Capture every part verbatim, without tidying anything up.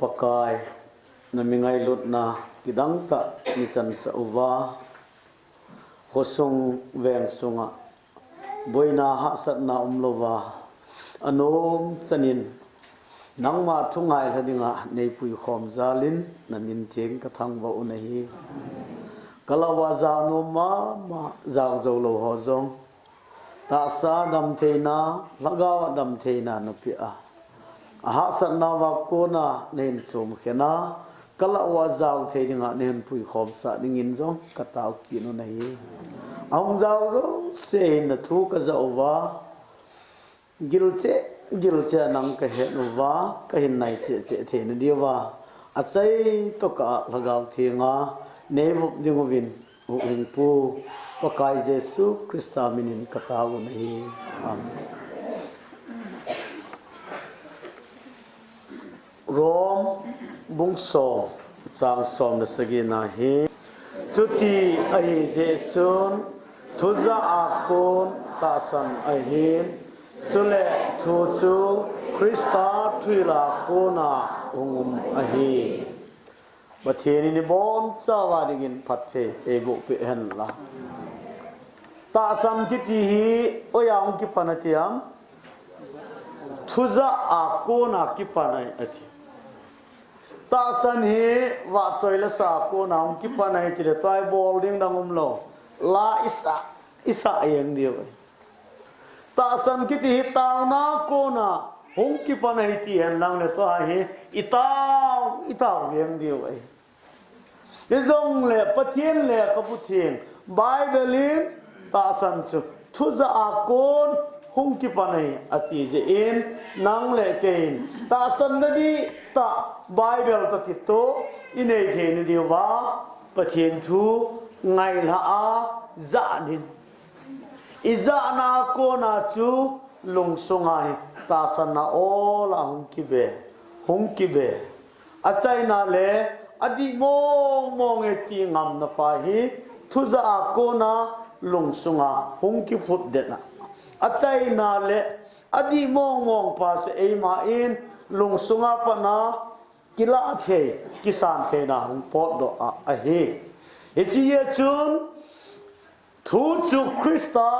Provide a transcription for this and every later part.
Pakai, na mi ngailutna kidang tah nei chansah uva, khosung veng sunga boina hahsatna umlouva, anom chanin nangma thu ngailha dinga nei puikhom jalin na min theng ka thangvah u ahi. Ka lah uva jao nom mama, jao jou lou ho jong tahsa damtheina, lhagao a damtheina na peh a, ahahsatna uva kona na hin chom khen a, ka lah uva jao thei dinga na hin puikhom sah dingin jong ka tao kit u ahi. Ahung jao jouse hin na thu ka ja uva, gilcheh gilcheh a nang ka het uva, ka hin nai cheh cheh theina diuva, achai tokah a Lhagao Thenga nei vop ding uvin, Huhhingpu Pakai Jesu Christa minin ka tao u ahi. Amen. Rom bung som, chang som le sagi na hi, chuti ahi jeh chun, thujah a kon tahsan ahin, chule thu chu Christa thuhil a kona hung um ahi. Pathen in ibonchauva dingin phatthei eiboh peh hen lang. Tahsan kiti hi hoiya hung kipan ati ham? Thujah a kona kipan ahi ati. Tahsan hi vahchoi lasa a kona hung kipan ahi tile tua hi bol ding dang umlou. La isah, isah jeng diu ahi. Tahsan kiti hi taona kona hung kipan ahi ti hen lang le tua hi itao, itao jeng diu ahi. Hijongle Pathen Lekhabu Theng, Bible in tahsan chu thujah a kon hung kipan ahi ati jeh in, nang le kei in tahsan na dihtah Bible toh kitoh inei theina diuva, Pathen thu ngailha a jah ding. Ijahna a kona chu lungsunga hi tahsanna ol a hung kibe, hung kibe. Achaina le adih mong mong e ti ngamna pa hi thujah a kona lungsunga hung kiphut den a. Achaina le adih mong mong pa chu eima in lungsunga pat a kilah thei, kisan theina hung potdoh a ahi. Hiche jeh chun thu chu Christa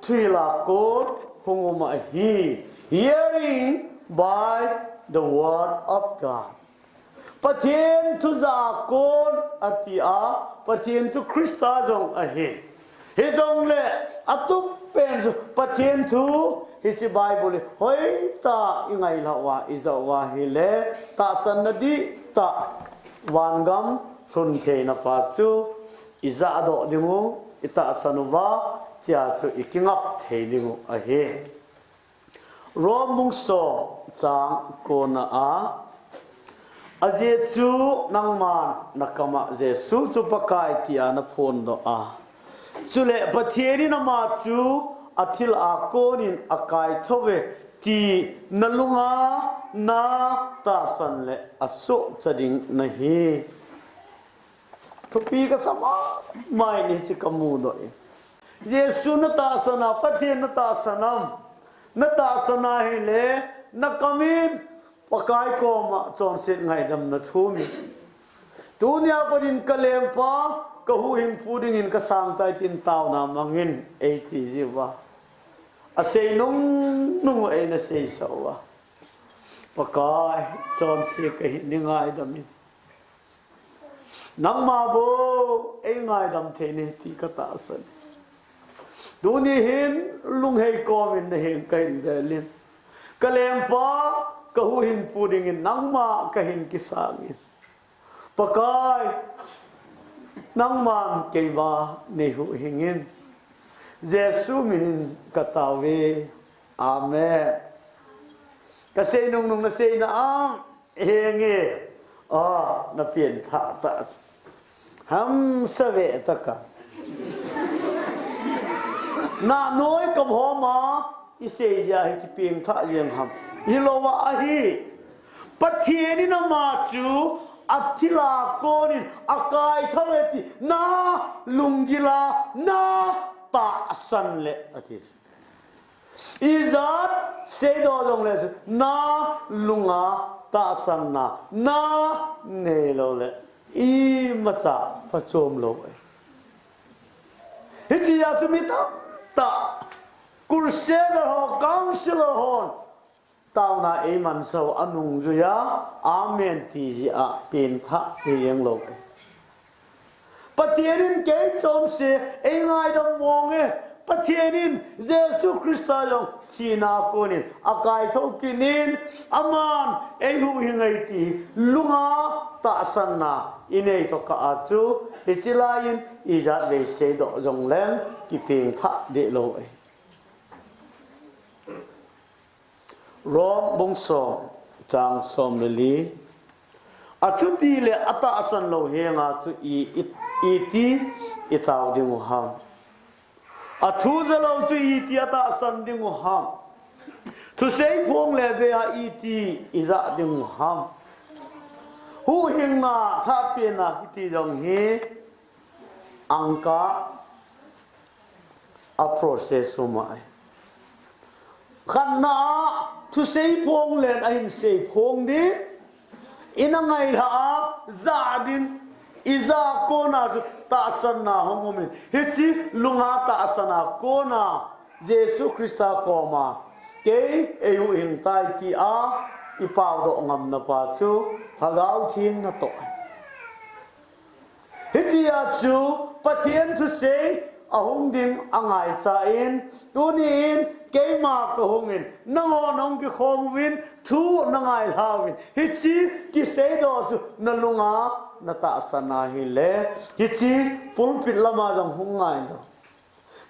thuhil a kon hung um ahi. Hearing by the word of God. Pathen thujah a kon ati a, Pathen chu Christa jong ahi. Hijongle atup pen chu Pathen thu hiche Bible hi hoitah a ingailha uva, ijah uva ahile, tahsan na dihtah vangam lhun theina pa chu ijahdoh ding u, itahsan uva, chea chu ikingap thei ding u ahi. Rom bung som chang kona a, ajeh chu nangman nakam a Jesu chu Pakai tia naphondoh a, chule Pathen in ama chu athil a konin akaithou ve ti nalunga natahsan le asohcha ding nahi. Thupi kasa mama in hiche kamudoh in. Jesu natahsan a, Pathen natahsan am? Natahsan ahile, nakam in Pakai koma chonset ngaidam nathum in. Tunia pat in kalengpa, kahuhhingpu dingin kasangtai tin taona mangin eiti jiuva, asei nung nung u eina seisah uva, Pakai, chonse kahi, nei ngaidam in. Nangma bou eingaidam thei nei ti katahsan. Tuni hin lunghei komin nahin kahin vel in. Kalengpa, kahuhhingpu dingin nangma kahin kisang in. Pakai, nangman keima neihuhhing in. Jesu minin katao e. Amen. Kasei nung nung naseina a henge. A, napenthah tah. Hamsa ve tah a. Nahnoi kamhom a isei jeh a hi kipengthah jeng ham? Hilouva ahi. Pathen in ama chu athil a konin akaithou e ti nalunggil a natahsan le ati. Ijat seidoh jongle chu na lunga tahsanna na neilou le imacha phachom lou e. Hitia chu mi tamtah crusader ho, counselor hon taona eimansah u anungjuiya amen ti jeh a pengthah hi jeng lou e. Pathen in kei chonse eingaidam mong e. Pathen in Jesu Christa jong thina konin akaithou kit in, aman eihuhhing e ti lunga tahsanna inei tokah a chu hiche laiyin ijat vei seidoh jongleng kipengthah deh lou e. Rom bung som chang som le li. Achutile atahsan lou henga chu i, i, iti itao dingu ham? Athu jalou chu iti atahsan dingu ham? Thusei phong le beiya iti ija dingu ham? Huhhingna thahpehna kiti jong hi angka a process um ahi. Khatna a thusei phong len ahin sei phong ding, ina ngailhah a ja ding, ija kona chu tahsanna hung umin, hiche lunga tahsana kona Jesu Christa koma kei eihuhhing tai tia ipaodoh ngamna pa chu Lhagao Theng natoh ahi. Hitia chu Pathen thusei ahung ding angaicha in, tunin keima kahungin, nangho nahung kikhom uvin, thu nangailha uvin, hiche kiseidoh chu nalunga natahsan ahile, hiche pulpit lama jong hung ngailou.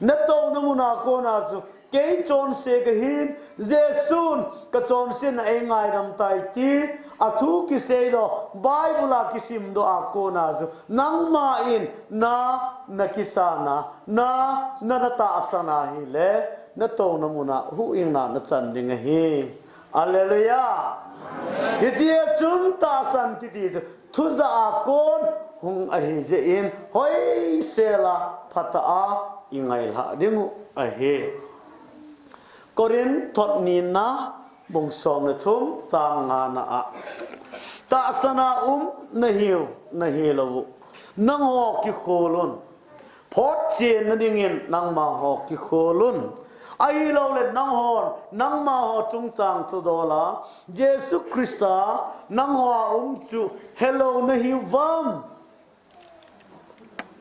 Natouna muna kona chu kei chonse kahin, Jesun kachonsetna eingaidam tai ti, athu kiseidoh, Bible a kisimdoh a kona chu nangma in na, nakisana, na, na, natahsan ahile, natouna muna huhhingna nachan ding ahi. Hallelujah. Hiche chun tahsan kiti chu thujah a kon hung ahijeh in hoisela phatah a ingailhah dingu ahi. Corinth thot nina bung som le thum chang ngana a, tahsana um nahiu, nahilouvu, nangho kikholun, photchenna dingin nangmaho kikholun. Ahiloule nanghon nangmaho chungchang thudola Jesu Christa nanghoa um chu helou nahiuvam?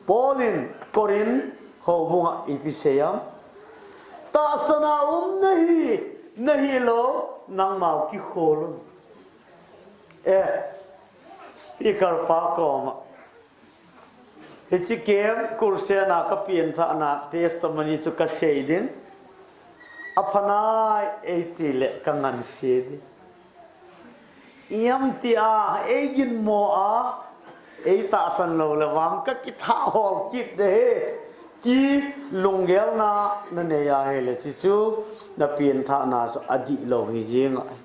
Paul in Corinth houbunga ipi seiyam? Tahsana um nahi, nahilou, nangmau kikholun. Eh, speaker pa koma, hiche camp crusade a kapenthahna testimony chu kasei ding. Aphanai eitile kanganse ding. Iam tia eiginmo a, eitahsan loule vang kakithah hol kit ding ahi, ti lunggelna nanei ahile hiche chu napenthahna chu adihlou hijeng ahi.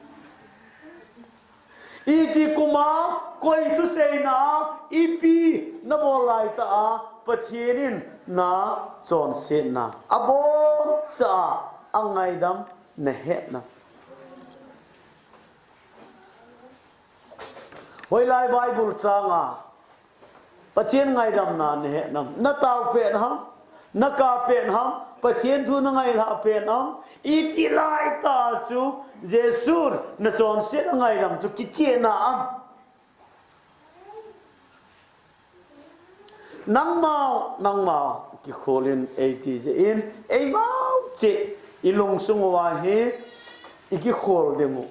Iti kuma, koi thuseina a, ipi nabol laitah a Pathen in nachonsetna aboncha a angaidam nahetnam? Hoilai Bible changa Pathen ngaidamna nahetnam? Natao pet ham? Naka pet ham? Pathen thu nangailhah pet ham? Iti laitah chu Jesun nachonset angaidam chu kichehna am? Nangmau, nangmau kikholin eiti jeh in, eimau cheh ilungsung uva hi ikikhol dingu.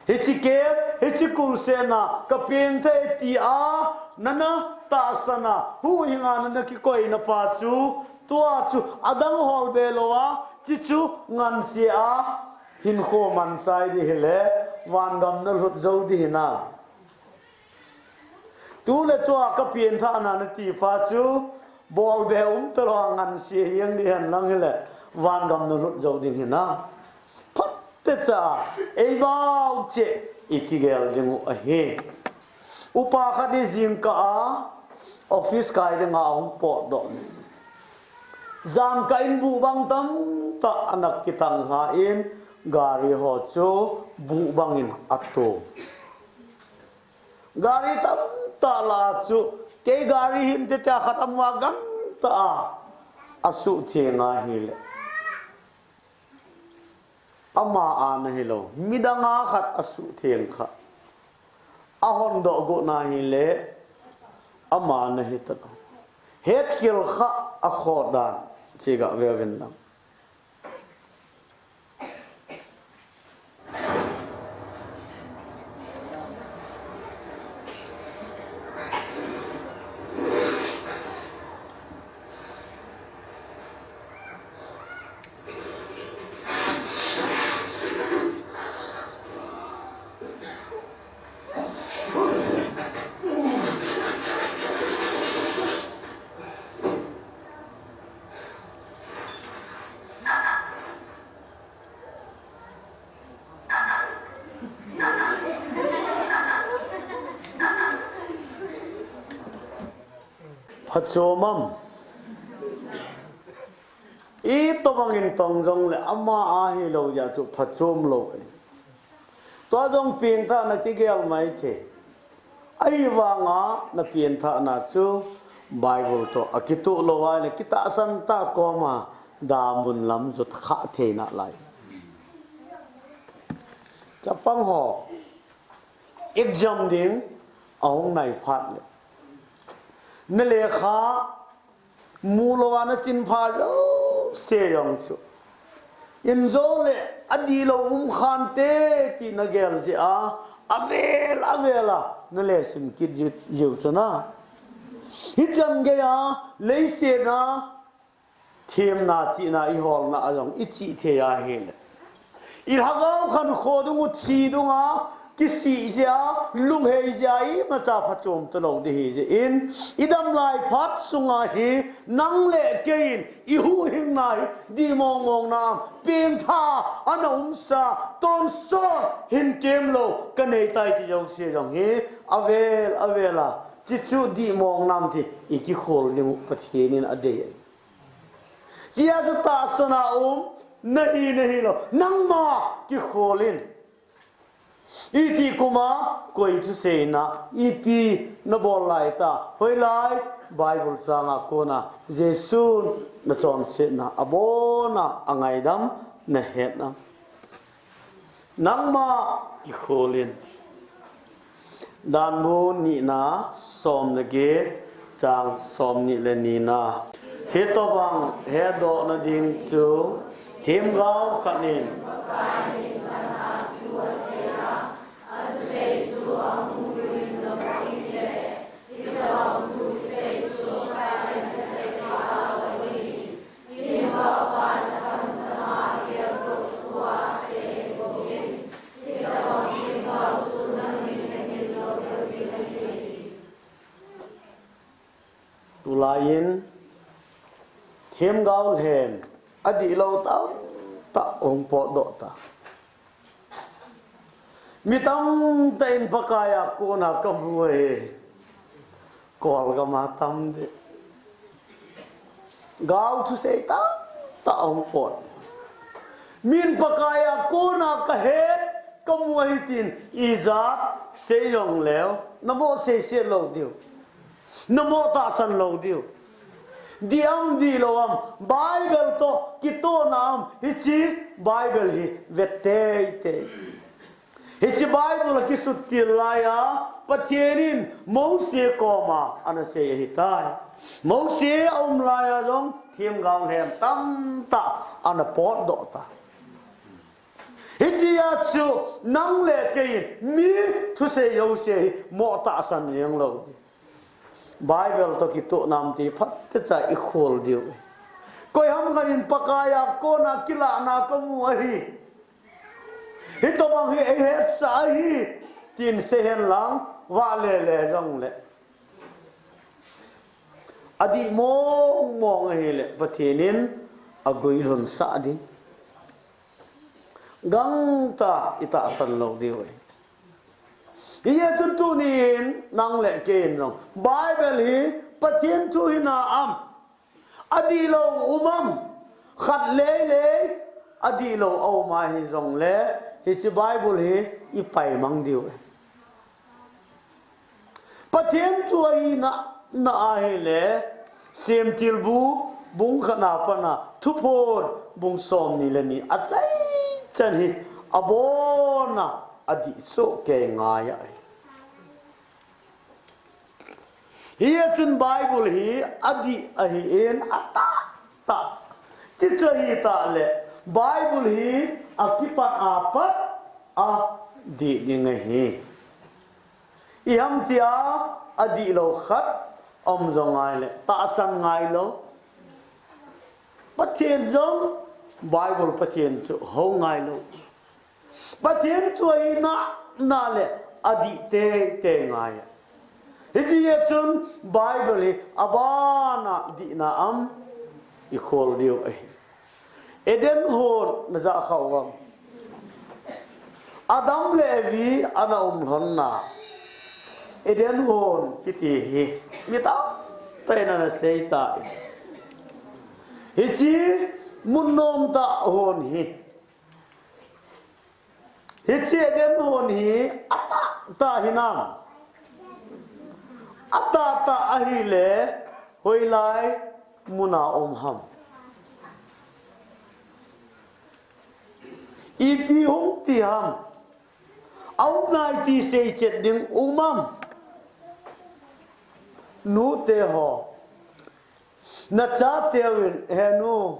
Hiche camp, hiche crusade a kapengthah e tia nana tahsana, huhhinga nana kikoina pa chu, tua chu adang holbe louva, hiche chu ngansea hinkho manchai ding hile, vangam nalhut jou ding hinam? Tuletua kapenthahna nati pa chu bolbe umtalou a nganse hijeng ding henlang hile, vangam nalhut jou ding hinam? Phatechaa eimau cheh ikigel dingu ahi. Upa khat hi jingkah a office kai dinga ahung potdoh in, Jankah in buh bang tamtah ana kitang lha in, gari ho chu buh bangin atom. Gari tamtah lah a chu, kei gari hinte tia khat amu a gangtah a asuhtheng ahile, ama a nahilou, midang a khat asuhtheng kha. Ahon doh got na hile, ama a nahi talou. Hetkhel kha akhoh dan, chega ve uvin lang. Phachom am? Itobang in tong jongle ama a hilou jeh chu phachom lou ahi. Tua jong pengthahna kigel mai thei. Ahivanga na pengthahna chu Bible toh akitoh lou ahile kitahsan tah koma damun lam jot kha thei nalai. Chapang ho, exam ding ahung nai phat le, na lekha mu lou a na chin pha jouse jong chu, in jo le adihlou um khante ti na gel jeh a, avel avel a na le sim kit jiu, jiu chu na. Hichan gei a leiset a themna chihna i holna a jong i chih thei ahile, i lhagao khankho dung u thi dung a kisih jeh a, lunghei jeh a imacha phachom talou ding ahi jeh in, i damlai phat sunga hi nang le kei in i huhhingna hi dih mong mong nam, pengthah ana umsa, tonsot hin kem lou ka nei tai ti jouse jong hi avel avel a, chuchu dih mong nam ti i kikhol ding u Pathen in adei ahi. Chia chu tahsan a um, nahi, nahilou, nangma kikhol in. Iti kum a, koi thuseina, ipi na bol lai ta, hoilai, Bible chang a kona, Jesun na chonsetna, abon a, angaidam, na het na. Nangma kikhol in. Danbu nina, som le get, chang som ni le nina. Hitobang hedohna ding chu, themgao khat in. Tulai in themgao lhem adihlou tamtah hung potdoh ta. Mi tamtah in Pakai a kona kamu ahi. Kolgam a tam deh. Gao thusei tamtah ahung pot. Min Pakai a kona kahet, kamu ahi tin ijat sei jong leu, na mo sei se lou diu. Na mo tahsan lou diu. Dih am dihlou am, Bible toh kitohna am, hiche Bible hi vet teitei. Hiche Bible a kisuttil lai a, Pathen in Mosi koma ana sei ahitai. Mosi aum lai a jong themgao lhem tamtah ana potdoh ta. Hitia chu nang le kei in mi thusei jouse hi mo tahsan jeng lou. Bible toh kitoh nam ti phatecha i khol diu. Koiham khat in Pakai a kona kilahna kamu ahi. Hitobang hi eihetsa ahi, tin sei hen lang, vahle le jongle. Adih mong mong ahile, Pathen in aguilhun sah ding. Gangtah i tahsan lou diu ahi. Hijeh chun tunin nang le kei in jong Bible hi Pathen thu hinam, Adihlou um am? Khat lele adihlou a um ahi jongle, hiche Bible hi ipai mang diu. Pathen thu ahina, na ahile, Semtilbu bung khatna pana Thuphon bung somni le ni achaichan hi abona adih soh kei ngai ahi. Hia chun Bible hi adih ahin, atahtah. Chuche chu ahitah le Bible hi akipat apat adih ding ahi. Iham tia adihlou khat um jong ngai le, tahsan ngailou. Pathen jong, Bible Pathen chu hou ngailou. Pathen thu ahina, na le adih teitei ngai. Hitia chun Bible hi abana dihna am ikhol diu ahi. Eden hon najah kha uvem? Adam le Evi ana um lhonna Eden hon kiti hi mi tamtah in ana sei tai. Hiche mun nomtah hon hi, hiche Eden hon hi atahtah hinam? Atahtah ahile, hoilai muna um ham? Ipi hung ti ham? Aum nai ti seichet ding um am? Nute ho, nachateuvin, he nu,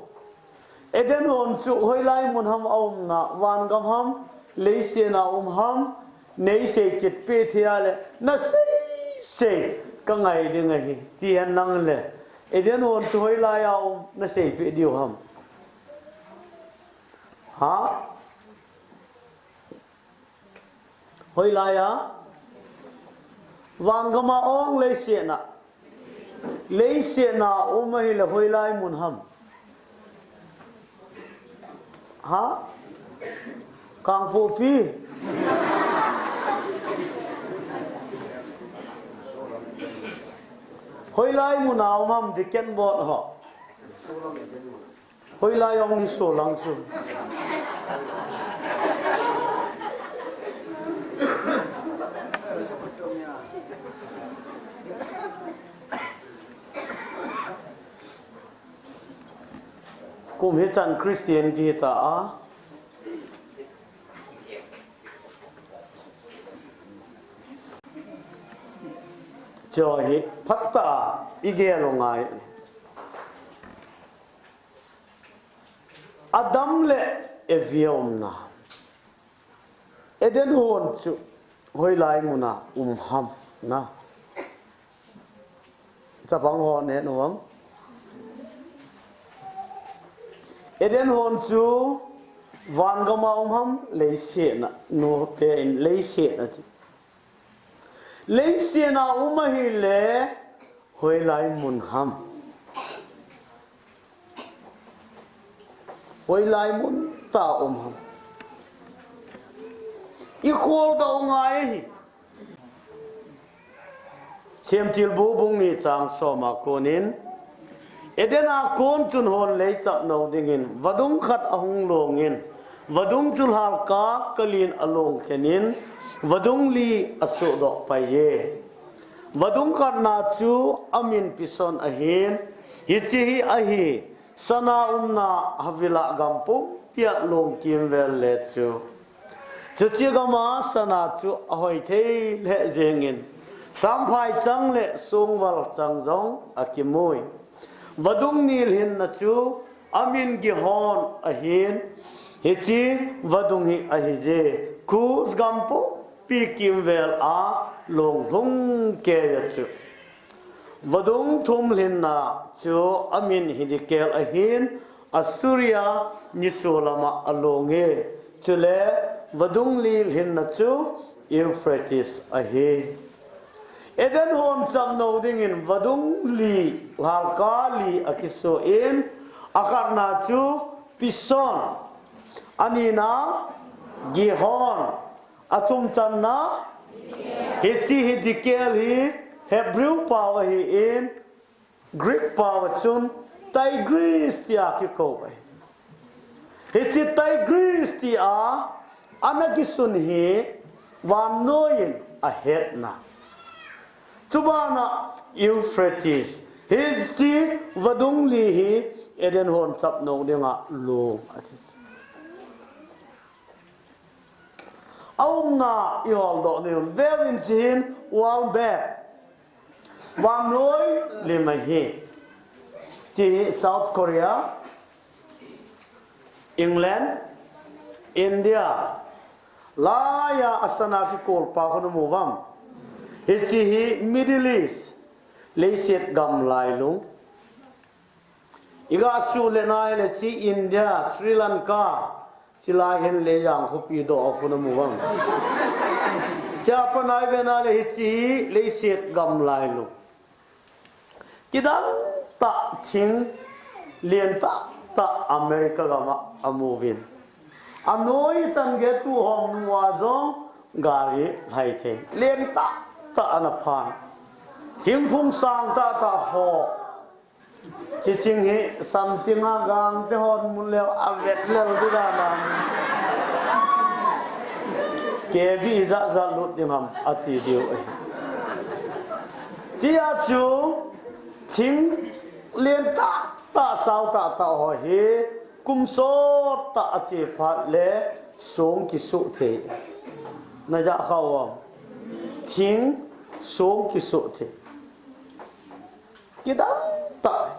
Eden hon chu hoilai mun ham aumna, vangam ham, leiset a um ham, nei seichet peh thei le, naseisei kangai ding ahi, ti hen lang le, Eden hon chu hoilai a um, naseipeh diu ham? Ha? Hoilai a? Vangam a ong, leiset a? Leiset a um ahile hoilai mun ham? Ha? Kangpokpi. Hoilai muna um ham, Deacon Board ho? Hoilai ong hi solang chu. Kum hichan Christian kihita a. Chu hi phatah a igel u ngai. Adam le Evi aumna Eden hon chu hoilai muna um ham na? Chapang hon he nu am? Eden hon chu vangam a um ham, leiset a? Nute in leiset ati. Leiset a um ahile, hoilai mun ham? Hoilai mun tah a um ham? Ikhol doh u ngai ahi. Semtilbu bung ni chang som a konin, Eden a kon chun hon lei chapnou dingin vadung khat ahung longin, vadung chu lhalkah kalin along khenin, vadung li asohdoh paiye. Vadung khatna chu amin Pison ahin, hiche hi ahi, sana umna Havilah gam pumpia long kimvel le chu. Chuche gam a sana chu ahoi thei lheh jengin, sangphai chang le songval chang jong akimui. Vadung nilhinna chu amin Gihon ahin, hiche vadung hi ahije, Kush gam pumpi kimvel a long lhung keiya chu. Vadung thum lhinna chu amin Hiddekel ahin, Assyria nisolam a alonge. Chule vadung li lhinna chu Euphrates ahi. Eden hon chapnou dingin vadung li, lhalkah li akisoh in, akhatna chu Pison, anina Gihon, athum channa, hiche Hiddekel hi Hebrew pao ahin, Greek pao a chun Tigris tia kikou ahi. Hiche Tigris tia ana kisun hi vannoi in ahetna. Chubana Euphrates, hiche vadung li hi Eden hon chapnou dinga long ahi. Aumna i holdoh ni un. Veuvin, hiche hin world map. Vannoi lim ahi. Hiche South Korea, England, India. Laiya asana kikolpa khu namu uvam? Hiche hi Middle East. Leiset gam lailung. Iga suh le nai le hiche India, Sri Lanka, hiche lai hin le jang khopi doh a khu namu uvam? Hichea pat nai ve nai le hiche hi leiset gam lailung. Kidang tah thing lentah tah America gam a amu uvin. Anoi chan gei tuhom nunga jong gari lhai thei. Lentah tah ana phan. Thingphung sang tah tah ho. Hiche thing hi santing a gangte hon mu leu avet lel di dan a. Kebi ijat jat lut ding ham ati diu ahi. Hichea chu thing lentah tah sao tah tah ho hi kum sot tah ache phat le song kisuh thei. Naja kha uvam? Thing song kisuh thei. Kidang tah.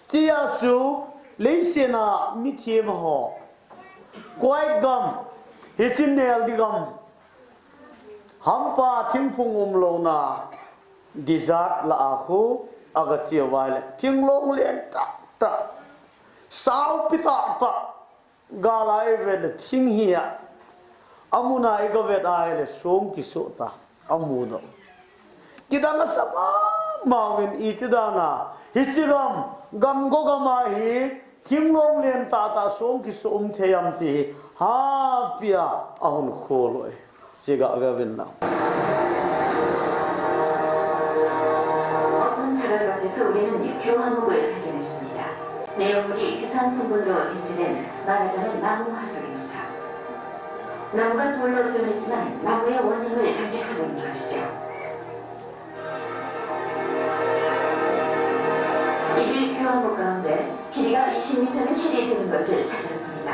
Hichea chu leiset a mithem ho. Kuwait gam, hiche neldi gam. Hampa thingphung umlouna desert lah a khu aga che uva ahile. Thinglong lentah tah. Saopi tah tah. Gal a ivet le thing hi a, amun a iga vet a ahile song kisuh tah, amu doh. Kidang asa mama uvin iti dan a, hiche gam, gamgo gam a hi, thinglong lentah tah song kisuh um thei ham ti hi, hapi a, ahung khol u ahi. Hiche ga ve uvin lang. 어떤 사람 앞에서 우리는 교환국을 발견했습니다. 내용물이 유산성분으로 대체된 말하자면 나무 화석입니다. 나무가 돌로 변했지만 나무의 원형을 간직하고 있는 것이죠. 이들 교환국 가운데 길이가 이십 미터는 실이 되는 것을 찾았습니다.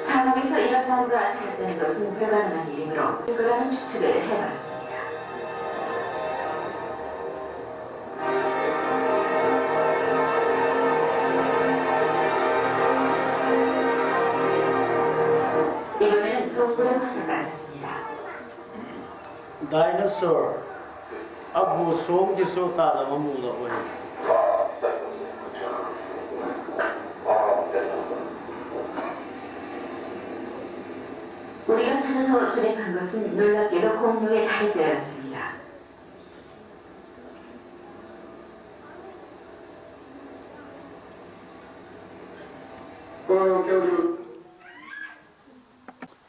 사막에서 이런 나무가 찾았다는 것은 불가능한 일이므로 그라는 추측을 해봤습니다. 이번에는 동굴의 화석을 알았습니다. Dinosaur. Agu song kisuh tah lam amu doh u ahi. 우리가 찾아서 수집한 것은 놀랍게도 공룡의 다리뼈였습니다.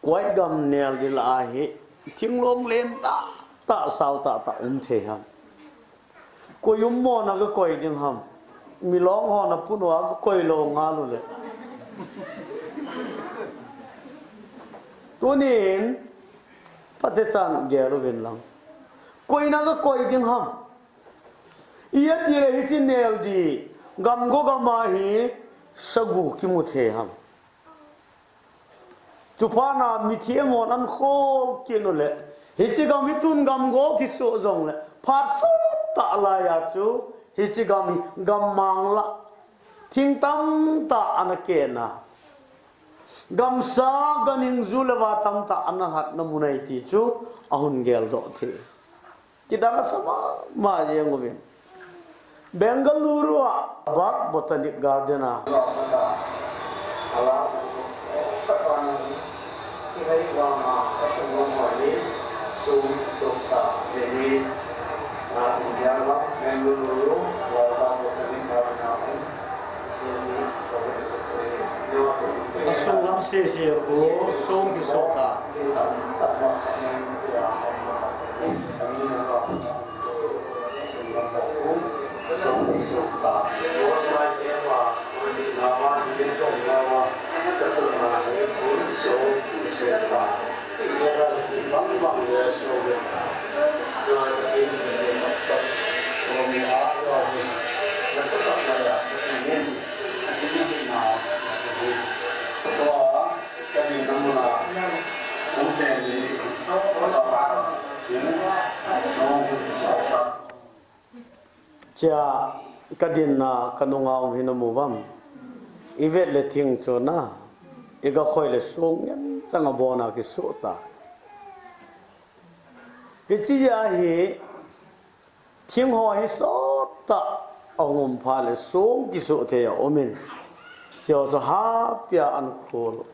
Kuwait gam neldi lah a hi, thinglong lentah tah, sao tah tah um thei ham? Koi um mona ga koi ding ham? Milong hon apun uva ga koi lou ngal u le. Tunin, phatechan gel uvin lang. Koina ga koi ding ham? Ijeh itile hiche neldi, gamgo gam a hi, sagu kimu thei ham? Chuphat na mithem hon ahin khol kit u le, hiche gam hi tun gamgo kisuh jongle, phat sot tah laiya chu, hiche gam hi gammang lah, thing tamtah ana kehna. Gamsa, ganhing, ju le va tamtah ana hatna mun ahi ti chu, ahung geldoh thei. Kidang asa mama jeng uvin. Bengaluru a Bagh Botanic Garden a. Asung lam sese khu song kisuh tah. ta. Boss lai te pa, Rosie Lama, Jibin Tong Lama, ka tu na ni tin so, so ta. Ni ra ti bang bang ye so ye ta. Lai tin se ta ta. Ko mi a ko ni. Na sa ta na ya, ni. Ni ni na, ni. Ko a, ka ni na mo na. Ko te ni, so ta ta. Ni, so, so ta. Chia ka dinna ka nunga um hi na mu vam. I vet le thing chu na, i ga khoi le sung ngen chang a bon a kisuh ta. Hichia hi thing ho hi sot ta a hung um pha le sung kisuh thei a um in. Chia chu ha pia an khul.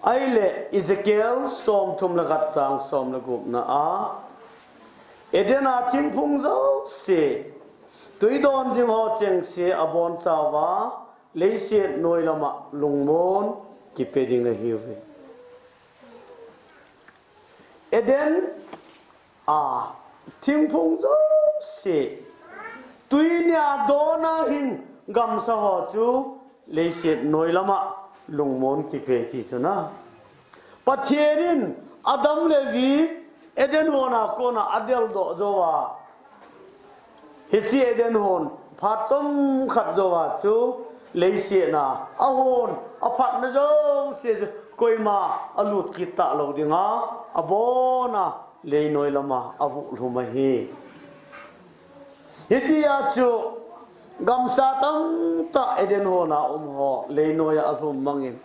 Ahile Ezekiel som thum le khat chang som le gup na a, Eden a thingphung jouse, tui don jing ho chengse a bon chauva, leiset noi lama lungmon kipe ding ahiuve. Eden a thingphung jouse, tui nia dona hing gamsa ho chu leiset noi lama lungmon kipe ti chu na. Pathen in Adam le Evi Eden hon a kona a del doh jou a, hiche Eden hon phat chomkhat jou a chu leiset na a hon a phatna jouse chu koima a lut kit ta lou dinga a bon a leinoi lama a vuh lhum ahi. Hitia chu gamsa tamtah Eden hon a um ho leinoi a a lhum mangin,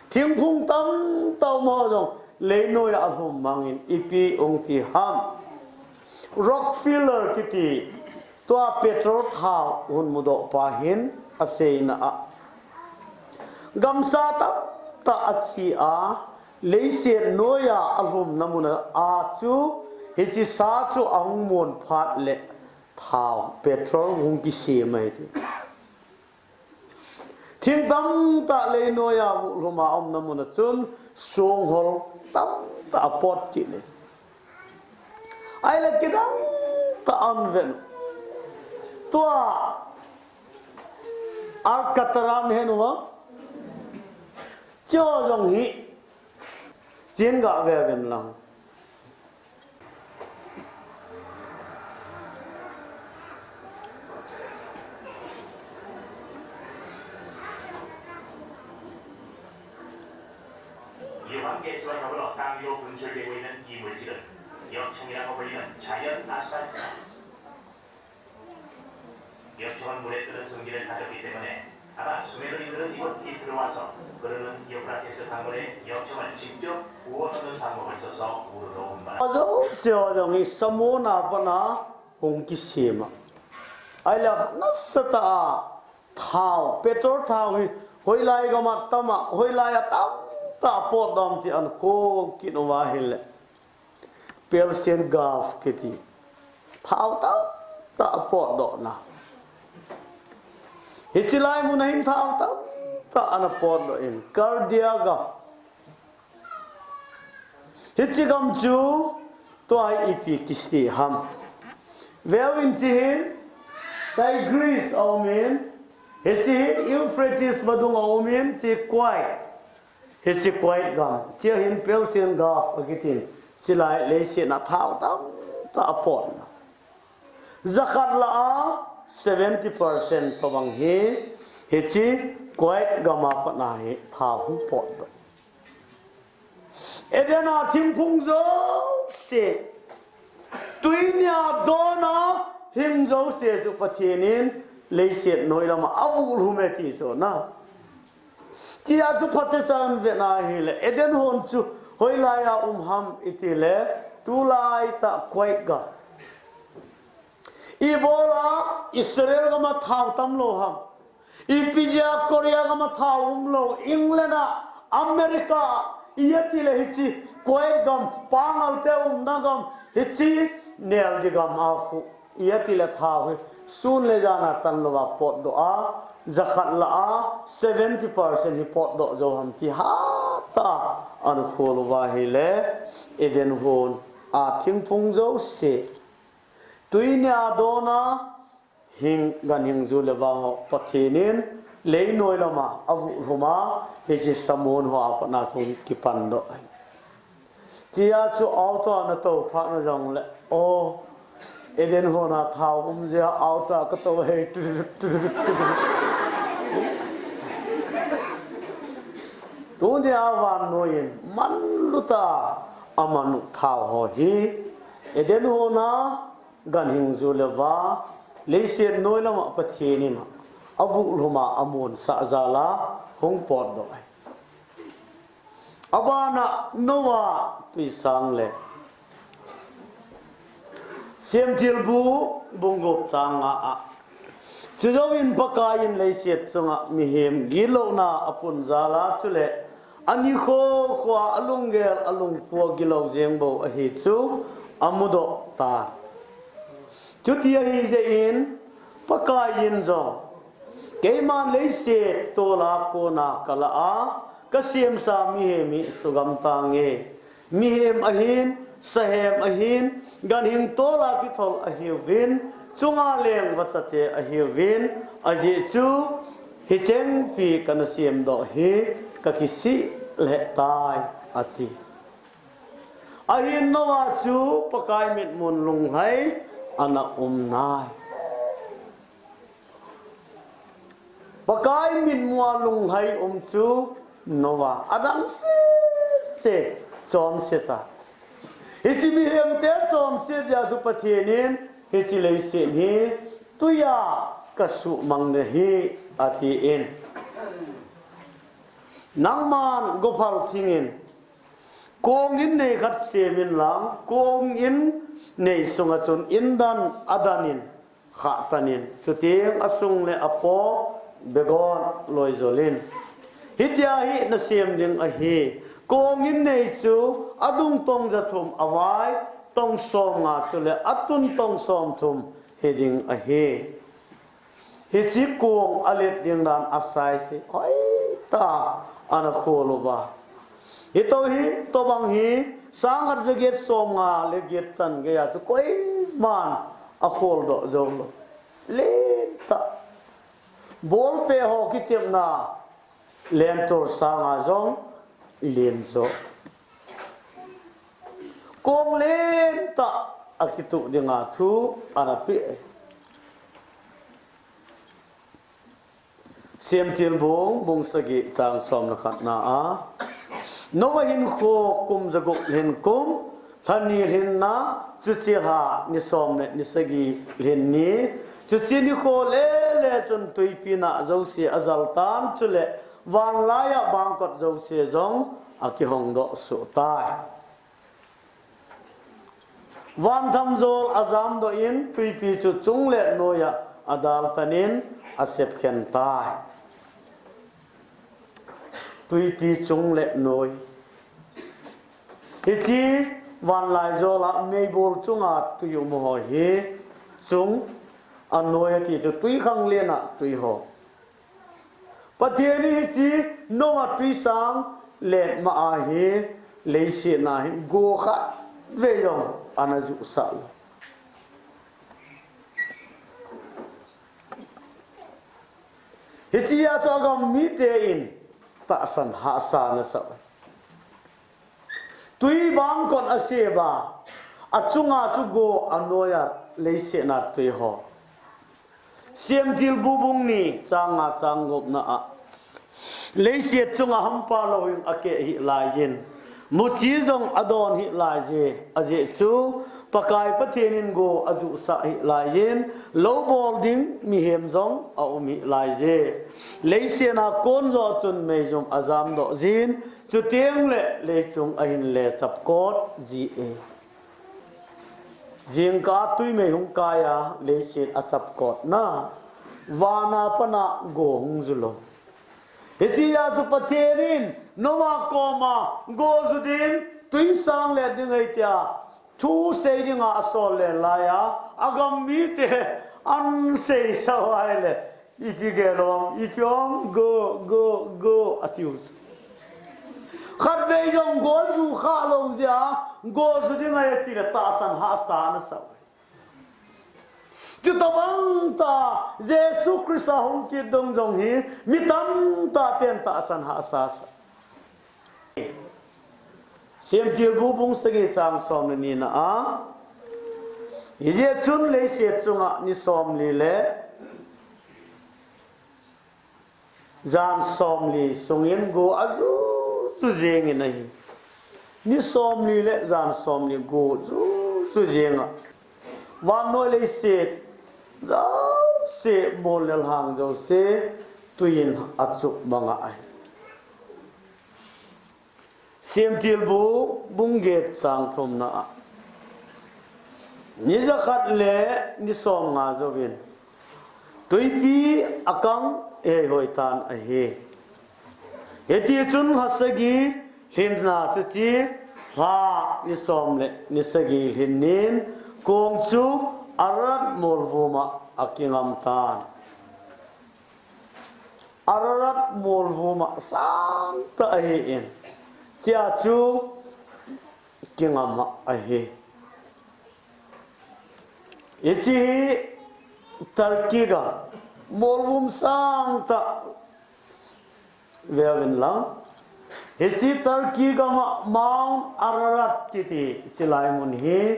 thingphung tamtah um ho jong leinoi a a lhum mangin ipi hung ti ham? Rockefeller kiti tua petrol thao hun mudoh pa hin a seina a, gamsa tamtah a thi a, leiset noi a a lhumna mun a chu hiche sa chu a hung mon phat le thao, petrol hung kisem ahi ti. Thing tamtah leinoi a vuh lhum a umna mun a chun songhol tamtah a pot kit le. Ahile kidang tah a um ven. Tua Alcatraz na henu ham? Chu jong hi. Chin ga ve ven lang. Johan ke suai ka bolo tang yo kun chul de wei nan i mul jiran. Yok chang ya ko bali nan chayan asta. Yok chang mule tu dan sung jiran kata pite mane. Ana sumelo ni tu iwat i tu waso. Kurun yok ra ke se tang mule yok chang chip jo wo tu tang mo so so wo do ba. Ajo se ajo ngi samona pana hung kisem a. Ahile nasatah a thao, petrol thao hi hoilai gam a tam a, hoilai a tamtah a potdoh ham ti ana khol kit uva ahile, Persian Gulf kiti thao tamtah a potdoh na. Hiche lai mun a hin thao tamtah ana potdoh in, Chaldea gam. Hiche gam chu tua hi ipi kisei ham? Veuvin, hiche hin Tigris a um in, hiche hin Euphrates vadung a um in, hiche Kuwait. Hiche Kuwait gam, hiche hin Persian Gulf akitin, hiche lai leiset a thao tamtah a potna. Jakhat lah a seventy percent tobang hi, hiche Kuwait gam a pat na hi thao hung potdoh. Eden a thingphung jouse, tui nia don a hing jouse chu Pathen in leiset noi lama a vuh lhum e ti chu na. Tia chu phatecha i vet na ahile, Eden hon chu hoilai a um ham i ti le, tulai tah Kuwait gam. Ibola Israel gam a thao tam lou ham? Ipi jeh a Korea gam a thao um lou, England a, America, i ati le hiche Kuwait gam, Pangal te umna gam, hiche neldi gam a khu, i ati le thao hi sun le jan a tan lou a potdoh a, jakhat lah a seventy percent hi potdoh jou ham ti hatah a ana khol uva ahile, Eden hon a thingphung jouse, Tui nia dona hing, ganhing ju le va ho Pathen in leinoi lama avuh lhum a, hiche samun hoa patna chun kipan doh. Tia chu auto a nato phat na jongle, o, Eden hon a thao um jeh a auto a kato hei. Tunia vannoi in manluta amanu thao ho hi Eden hon a ganhing ju le va, leiset noi lama Pathen in avuh lhum a amun sah jal a hung potdoh ahi. Abana Noah tuisang le Semthilbu bung gup chang nga a, chujouvin Pakai in leiset chunga mihem gitlouna apun jal a, chule ani kho kho a alunggel alungphu a gilou jeng bou ahi chu amudoh tan. Chuti ahi jeh in Pakai in jong, keiman leiset tol a kona kalah a kasemsa mihem hi sugam tange. Mihem ahin, sahem ahin, ganhing tol a kithol ahiuvin, chunga leng vachate ahiuvin, ajeh chu hichengpi kana semdoh hi kakisih lheh tai, ati. Ahin Noah chu Pakai mitmun lunglhai ana um nai. Pakai mitmua lunglhai um chu Noah, adang sese chonse ta. Hiche mihemte chonse jeh a chu Pathen in hiche leiset hi tuiya kasuhmang nahi, atin. Nangman gophal thingin kong in nei khat semin lang, kong in nei sunga chun indan adanin, khahtanin, chuteng asung le apo begon loijolin. Hitia hi nasem ding ahi. Kong in nei chu adung tong jathum, avai tong somnga, chule atun tong somthum hiding ahi. Hiche kong alet ding dan a size hi hoitah a ana khol uva. Hitou hi, tobang hi, sang khat jaget somnga le get chan geiya chu koiman akholdoh jou lou. Lentah. Ballpet ho kichepna lentur sanga jong len jo. Kong lentah akituh dinga thu ana pe. Semthilbu bung sagi chang som le khatna a, Noah hinkho kum jagup lhin kum, lha ni lhinna, chuche lha ni som le ni sagi lhin ni, chuche nikho le le chun tuipi na jouse ajal tan, chule vanlaiya bangkot jouse jong akihongdoh suh tai. Van thamjol ajamdoh in, tuipi chu chung le noiya adaltan in asepkhen tai. Tuipi chung le noi. Hiche vanlaijol a meibol chunga tui um ho hi chung a noi ati chu tui khanglen a tui ho. Pathen in hiche Noah tuisang let ma ahi, leiset na hi go khat vei jong ana juhsah lou. Hiche a chu agam mite in tahsan hahsa ana sah. Tui bangkot asep a, achunga chu go anoiya leiset na tui ho. Semthilbu bung ni chang nga chang gupna a, leiset chunga hampa louhing akeh hih laiyin, muchi jong adon hih laiye, ajeh chu Pakai Pathen in go ajuhsah hih laiyin, lou bol ding mihem jong aum hih laiye. Leiset na kon joh chun meijum ajamdoh jin, chuteng le leichung ahin le chapkot ji e. Jingkah a tui mei hung kai a, leiset achapkot na, vana pat a go hung ju lou. Hiche a chu Pathen in Noah koma go ju ding, tuisang let ding ahi tia thu sei dinga asol le laiya, agam mite ahin seisah uva ahile, ipi gel ham, ipi ham, go, go, go, atiu. Khatvei jong go ju kha lou jeh a, go ju ding ahi ati le tahsan hahsa ana sah uve. Chutobang tah Jesu Christa hung kit dong jong hi mi tamtah ten tahsan hahsa sa. Semtilbu bung sagi chang som le ni na a, hijeh chun leiset chunga ni somli le jan somli sungin go ajuju jengin ahi. Ni somli le jan somli go juju jenga vannoi leiset jouse, mol le lhang jouse tuiyin achup manga ahi. Semtilbu bung get chang thumna a, ni jakhat le ni somnga jouvin twipi akang eihoi tan ahi. Hitichun lha sagi lhinna chuche lha ni som le ni sagi lhin nin kong chu Ararat molvuma akingam tan. Ararat molvuma sangtah ahin, chea chu kingama ahi. Hiche hi Turkey gam, molvum sangtah, veuvin lang. Hiche Turkey gama Mount Ararat kiti chilai mun hi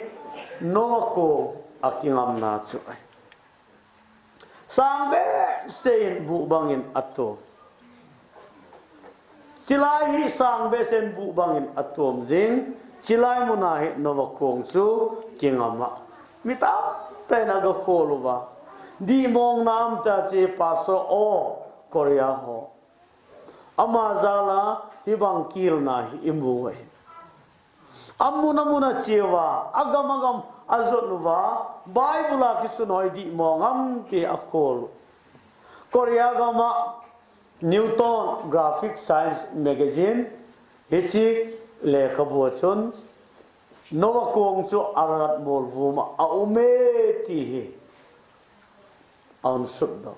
Noah kong akingamna chu ahi. Sang behseh in buh bangin atom. Chilai hi sang behseh in buh bangin atom jing. Chilai muna hi Noah kong chu kingama. Mi tamtah in agakhol uva. Dihmongna um ta che pastor o Korea ho. Ama jala hibang kilna hi imu uve. Amun amun acheuva, agam agam ajot uva, Bible a kisun hoi dihmong ham ti akhol u. Korea gama Newton Graphic Science Magazine hiche lekhabu a chun Noah kong chu Ararat molvuma aume ti hi ahung sutdoh.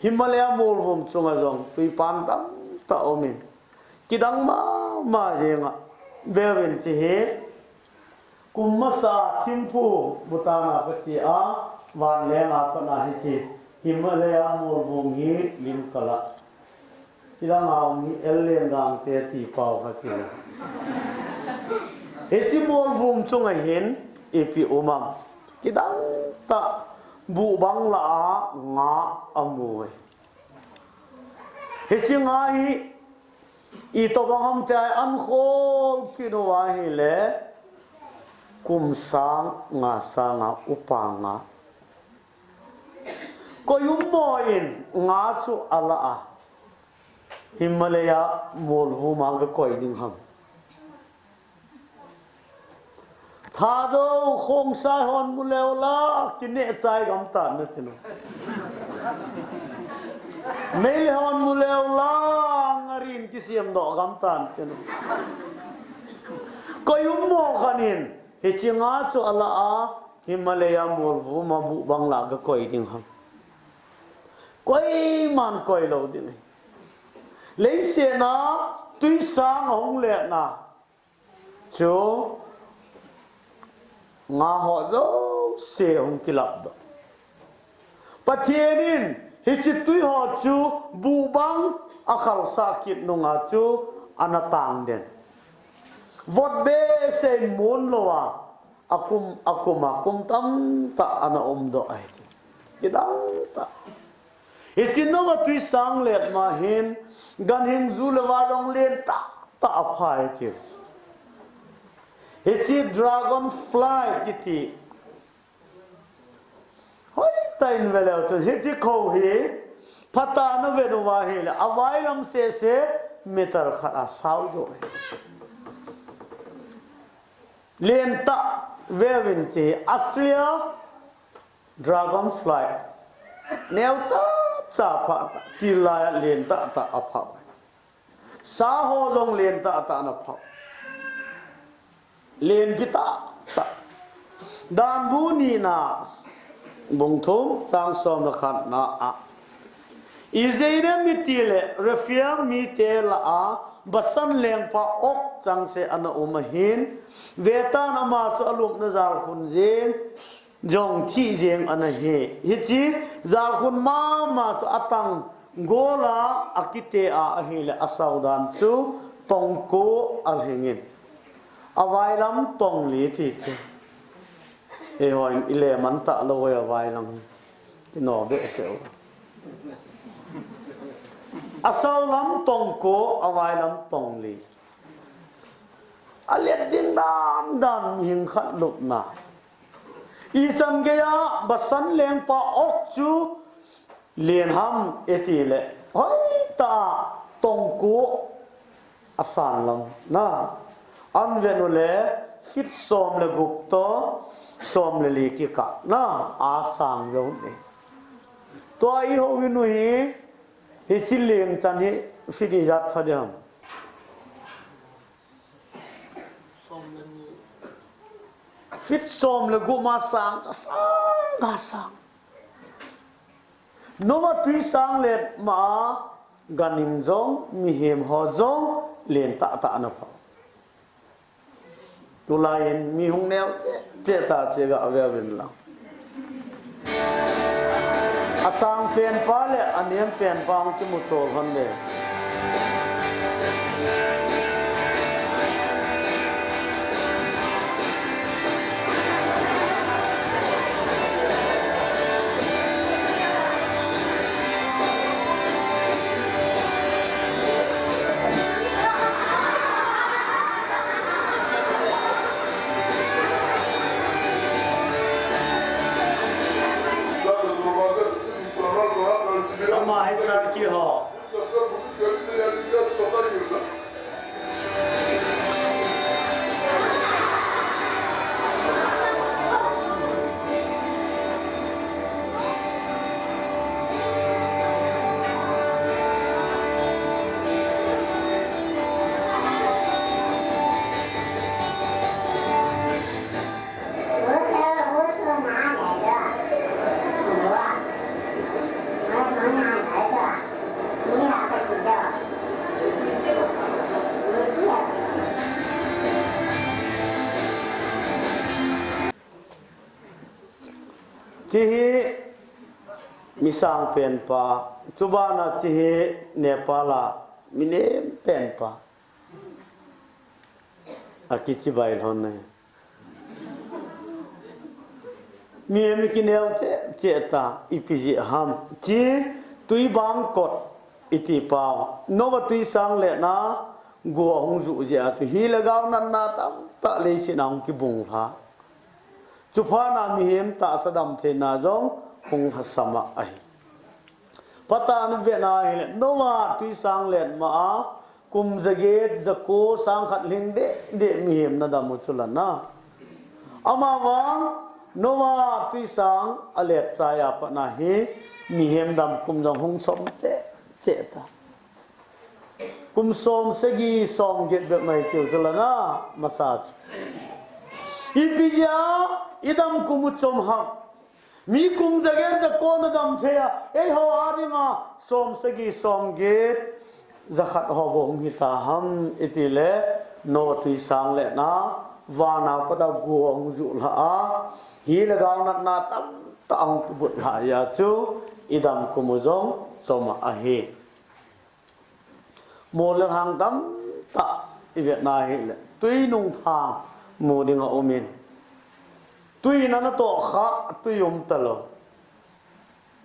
Himalaya molvum chunga jong twipan tamtah aumin, kidang mama jeng a, veuvin hiche hi kum masa thimphu Bhutan a kache a, vanleng a pat a hiche Himalaya molvum hi lim kala. Chilanga um hi Ellen Gangte tipau kha chu. Hiche molvum chunga hin ipi um am? Kidang tah, buh bang lah a nga amu e. Hiche nga hi itobang ham tia ahin khol kit uva ahile kum sang nga sanga upa nga. Koi um mo in nga chu ala a, Himalaya molvuma gakoi ding ham? Thadou Khongsai hon mu leu la, kineh chai gam tan nati nom. Meilhei hon mu leu la, ngarin kisiam doh gam tan nati nom. Koi um mo khat in hiche nga chu ala a, Himalaya molvuma buh bang lah gakoi ding ham? Koiman koi lou ding ahi. Leiset a twisang ahung letna chu nga ho jouse ahung kilapdoh. Pathen in hiche twi ho chu buh bang akhalsah kit nunga chu ana tang den. Vot behseh in mun lou a, akum, akum a kum tamtah ana umdoh ahi. Kidang tah. Hiche Noah twisang letma hin ganhing ju le va jong lentah tah apha ahi ti. Hiche dragon fly kiti, hoitah in ve leu chun hiche kho hi phatah a navet uva ahile availam sese meter khat a sao jo ahi. Lentah, veuvin hiche Australia dragon fly, neocha cha pha tah, tilai a lentah tah apha. Sa ho jong lentah tah ana pha. Lenpi tah tah. Danbu nina bung thum chang som le khatna a, ijeh inem itile Rephaim mite lah a Bashan lengpa Og chengse ana um ahin, vetan ama chu alupna jal khun jeng, jong thi jeng ana hi. Hiche jalkhun mama chu atang gola akite a ahile asao dan chu tongko alhingin. Availam tongli ti chu. Eiho in ile man talou e availam. Kino behseh u. Asao lam tongko, availam tongli. Alet ding dan dan mihing khat lupna. Ichan geiya basan lengpa ok chu len ham iti le. Hoitah tongko asan lam na. An vet u le feet som le gup to som le li kikah na asang lou ni. Tua eiho inu hi, hiche leng chan hi feet ijat pha ding ham. Feet som le gup ma sang, asang, asang. Noah tui sang let ma a, ganhing jong, mihem ho jong, len tahtah ana pha. Tulai in mi hung neo cheh cheh ta chu gave uvin lang. Asang penpa le anem penpa hung kimu tol hon le. Ama hi Turkey ho. Hiche hi mi sang penpa, chubana hiche hi Nepal a mi nem penpa. Akichibai lhon e. Mi, mi kineo cheh cheh ta, ipi jeh ham. Hiche tui bang kot iti pau. Noah tui sang letna, go ahung ju jeh a chu hi le gao natna tamtah leiset a hung kibung lha. Chuphat na mihem tahsa damtheina jong hung lhasam ahi. Phatah in vet na hile, Noah tui sang let ma a, kum jaget, jako, sang khat lhing deh deh mihem ana dam u chu la na. Ama vang, Noah tui sang alet chai a pat na hi, mihem dam kum jong hung som cheh cheh ta. Kum som sagi som get bep mai tiu chu la na, masa chu. Ipi jeh a, idam kum u chom ham. Mi kum jaget jako ana dam thei a, eiho a dinga som sagi som get, jakhat ho bou hung hita ham iti le, Noah tui sang letna, vana pat a go ahung ju lha a, hi le gao natna tamtah ahung kibut lha a chu, idam kum u jong chom ahi. Mol le lhang tamtah ivet na hile, tui nung phang mu ding aum in. Tui in ana toh kha, tui um talou.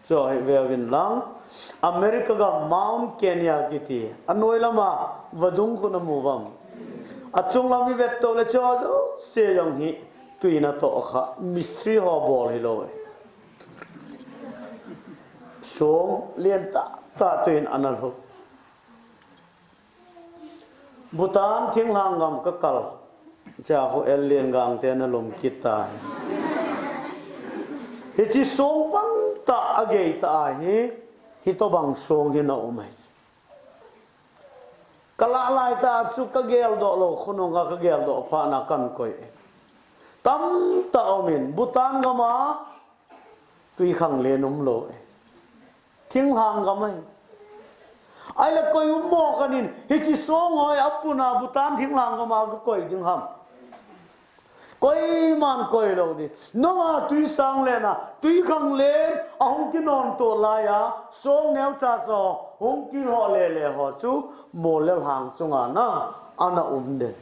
Chu hi ve uvin lang, America gam Mount Kenya kiti, anoi lama vadung khu namu uvam. Achung lam ivet to le chu jouse jong hi tui in atoh kha, mystery ho bol hilou e. Song lien tahtah tui in ana lhup. Bhutan thinglhang gam kakal. Chua khu alien gangte ana lum kit tai. Hiche song pang tah agei tah ahi, hitobang song hi ana um ahi. Kalah lai tah chu kageldoh lou, khonunga kageldoh phat na kahin koi. Tamtah um in, Bhutan gam a, tui khang le um lou e. Thinglhang gam ahi. Ahile koi um mo kahin, hiche song hoi apuna Bhutan thinglhang gam a kakoi ding ham. Koiman koi lou ding. Noah tui sang lena, tui khang len, ahung kinon to laiya, song neo cha cho, hung kilhoh lele ho chu, molel hang chunga na, ana um den.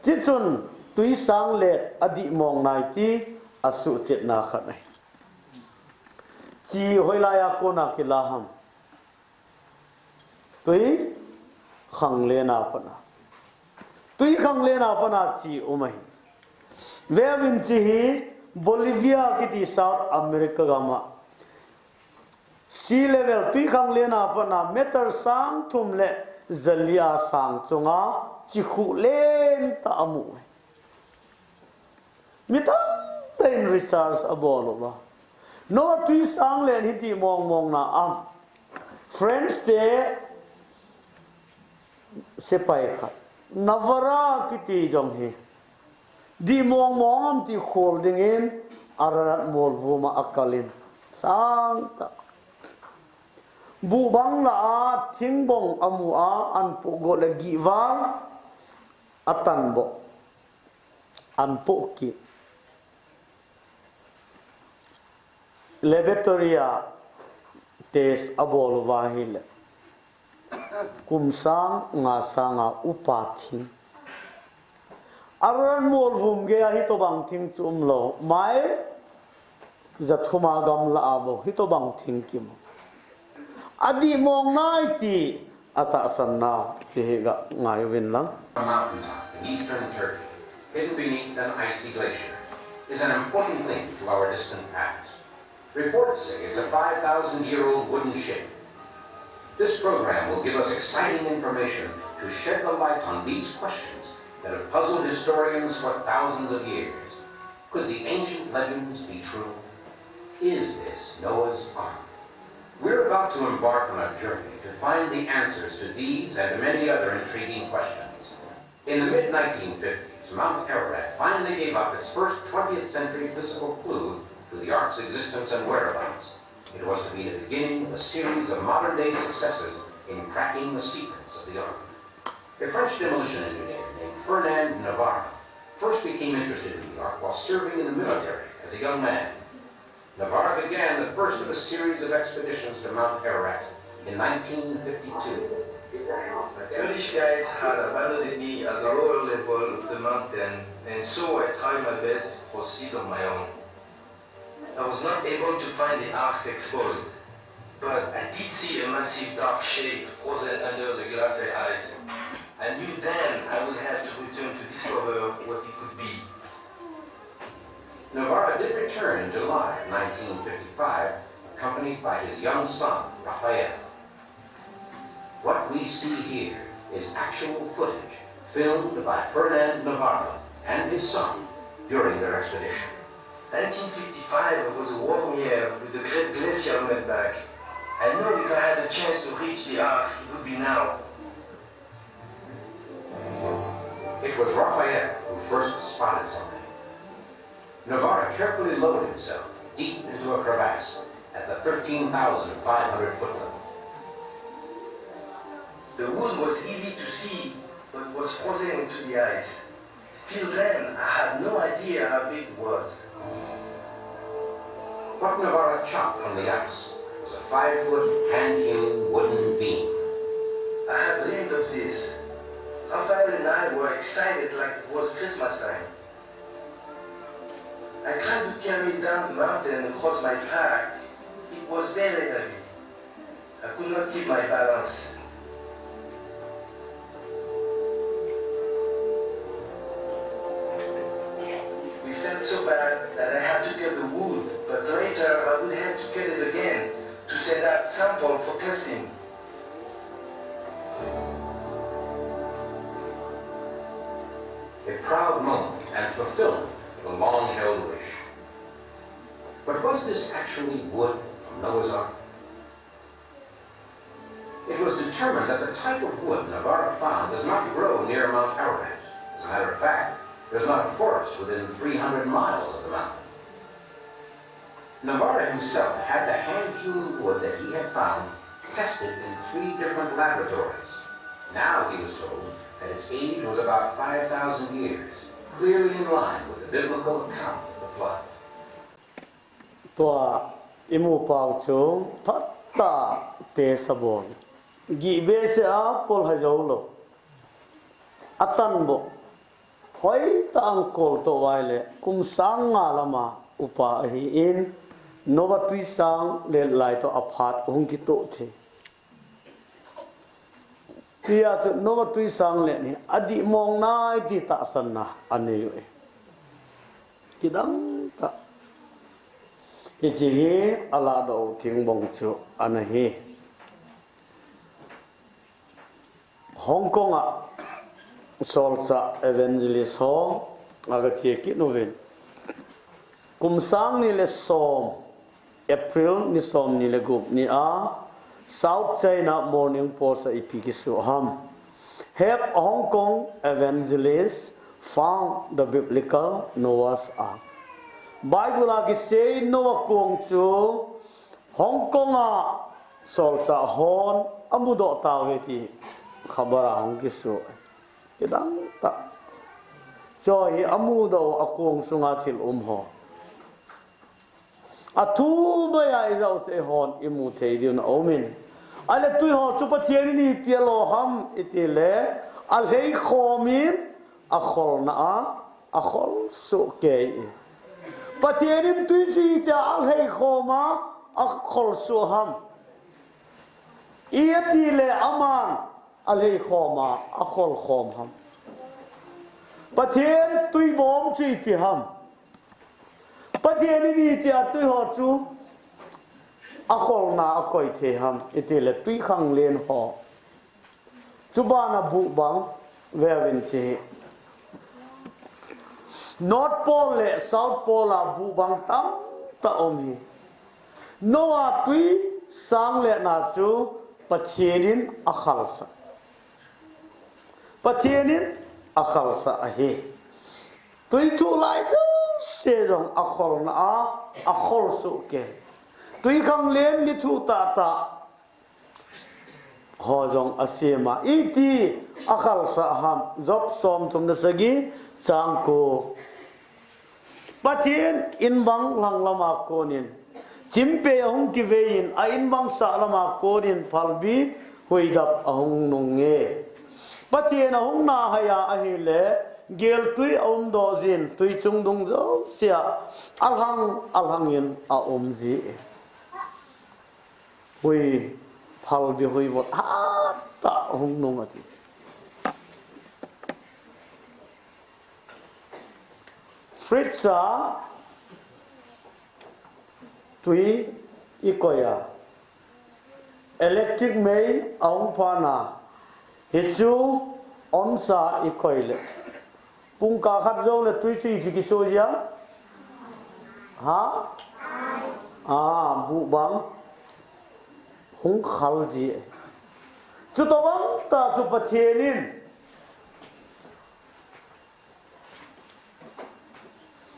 Tichun, tui sang le, adih mong nai ti, asuhchetna khat ahi. Chi hoilaiya kona kila ham. Tui khang lena pana. Tui khang lena pana chi um ahi. Veuvin chi hi Bolivia kiti South America gama. Sea level tui khang lena pana meter sang thum le zalia sang chunga chi khu len ta amu. Mi tamtah in research abol uva. Noah tui sang len hi dih mong mong na am. French te sepai khat. Navarra kiti jong hi. Dih mong mong am ti khol dingin Ararat molvum a akalin. Sang ta. Buh bang la a thingbong amu a an puh go le gih vang atan bo. An puh ki. Laboratory a test abol uva hile. Kum sang nga sanga upa thing. Ararat molvum gei a hitobang thing chu umlou. Mile jathum a gamla a bou hitobang thing kimu. Adih mong nai ti atahsan na ti hi ga ngai uvin lang. A mountaintop in eastern Turkey, hidden beneath an icy glacier, is an important link to our distant past. Reports say it's a five thousand year old wooden ship. This program will give us exciting information to shed the light on these questions that have puzzled historians for thousands of years. Could the ancient legends be true? Is this Noah's Ark? We're about to embark on a journey to find the answers to these and many other intriguing questions. In the mid nineteen fifties, Mount Ararat finally gave up its first twentieth century physical clue to the Ark's existence and whereabouts. It was to be the beginning of a series of modern-day successes in cracking the secrets of the Ark. A French demolition engineer named Fernand Navarre first became interested in the Ark while serving in the military as a young man. Navarre began the first of a series of expeditions to Mount Ararat in nineteen fifty-two. My Kurdish guides had abandoned me at the lower level of the mountain, and so I tried my best to proceed on my own. I was not able to find the Ark exposed, but I did see a massive dark shape frozen under the glacial ice. I knew then I would have to return to discover what it could be. Navarre did return in July nineteen fifty-five, accompanied by his young son, Raphael. What we see here is actual footage filmed by Fernand Navarre and his son during their expedition. Nineteen fifty-five was a warm year with the great glacial meltback. I know if I had a chance to reach the Ark, it would be now. It was Raphael who first spotted something. Navarre carefully lowered himself deep into a crevasse at the thirteen thousand five hundred foot level. The wood was easy to see, but was frozen into the ice. Till then, I had no idea how big it was. What Navarre chopped from the ice was a five-foot hand-hewn wooden beam. I had dreamed of this. Raphael and I were excited like it was Christmas time. I tried to carry it down the mountain across my pack. It was very heavy. I could not keep my balance. We felt so bad that I had to cut the wood, but later I would have to cut it again to send out sample for testing. A proud moment and fulfillment of a long-held wish. But was this actually wood from Noah's Ark? It was determined that the type of wood Navarre found does not grow near Mount Ararat. As a matter of fact, there's not a forest within three hundred miles of the mountain. Navarre himself had the hand-hewn wood that he had found tested in three different laboratories. Now he was told that its age was about five thousand years. Clearly in line with the biblical account of the flood. Tua imu pau chu phattah te sabon. Gih behseh a pol ha jou lou. Atan bou. Hoitah a angkol toh uva ahile kum sang nga lama upa ahin, Noah tui sang let lai toh aphat hung kitoh thei. Tia chu Noah tui sang let hi adih mong nai ti tahsanna anei uve. Kidang tah. Hiche hi alahdoh thing bong chu ana hi. Hong Kong a solchah evangelist ho aga che kit uvin, kum sang ni le som, April ni som ni le gup ni a South China Morning Post a ipi kisu ham. Have Hong Kong evangelist found the biblical Noah's Ark. Bible a kisei Noah kong chu Hong Kong a solchah hon amudoh tauve ti khabar a hung kisu. Kidang tah. Choi amudoh a kong sunga thil um ho. Athu baiya ijat u chu eihon imu thei diu na umin. Ahile tui ho chu Pathen in ipi alo ham itile, alhei khomin akholna a, akhol soh kei. Pathen in tui chu itia alhei khoma akhol soh ham. Itile aman alhei khoma akhol khom ham. Pathen tui bom chu ipi ham. Pathen in itia tui ho chu akholna akoi thei ham itile tui khanglen ho. Chubana buh bang veuvin che. North Pole le South Pole a buh bang tamtah um hi. Noah tui sang letna chu Pathen in akhalsah. Pathen in akhalsah ahi. Tui thuh lai jouse jong akholna a, akhol soh kei. Tui khanglen ni thuh tahtah ho jong asem a. Iti akhalsah ham, Job som thum le sagi chang ko. Pathen in bang lhang lama konin chimpei ahung kiveiyin, a in bang sah lama konin phalbi huidap ahung nunge. Pathen ahung nahai a ahile, geltui aumdoh jin, tui chung dung jousea alhang, alhangin aum ji. Hui, phalbi hui vot, hatah hung nung ati. Fridge a tui ikoi a, electric mei ahung phat na, hichu on sa ikoi le. Pungkah khat jou le tui chu ipi kiso jia? Ha? A, buh bang hung khal ji. Chutobang tah chu Pathen in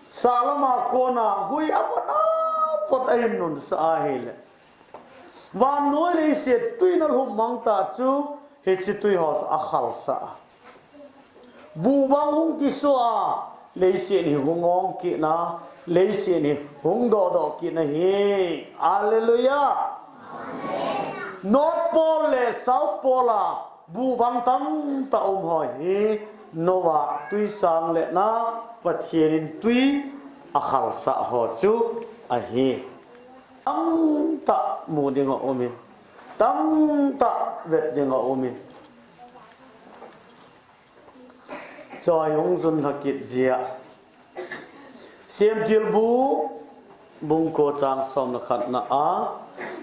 sah lama kona hui avot avot ahin nunsah ahile, vannoi leiset tui in alhum mang tah chu hiche tui ho chu akhalsah a. Buh bang hung kiso a, leiset hi hung ong kit na, leiset hi hung dohdoh kit na hi. Hallelujah. North Pole le South Pole a buh bang tamtah um ho hi Noah tui sang letna Pathen in tui akhalsah ho chu ahi. Tamtah mu ding aumin, tamtah vet ding aumin. Choi hung jun lha kit jia. Semtilbu bung ko chang som le khatna a,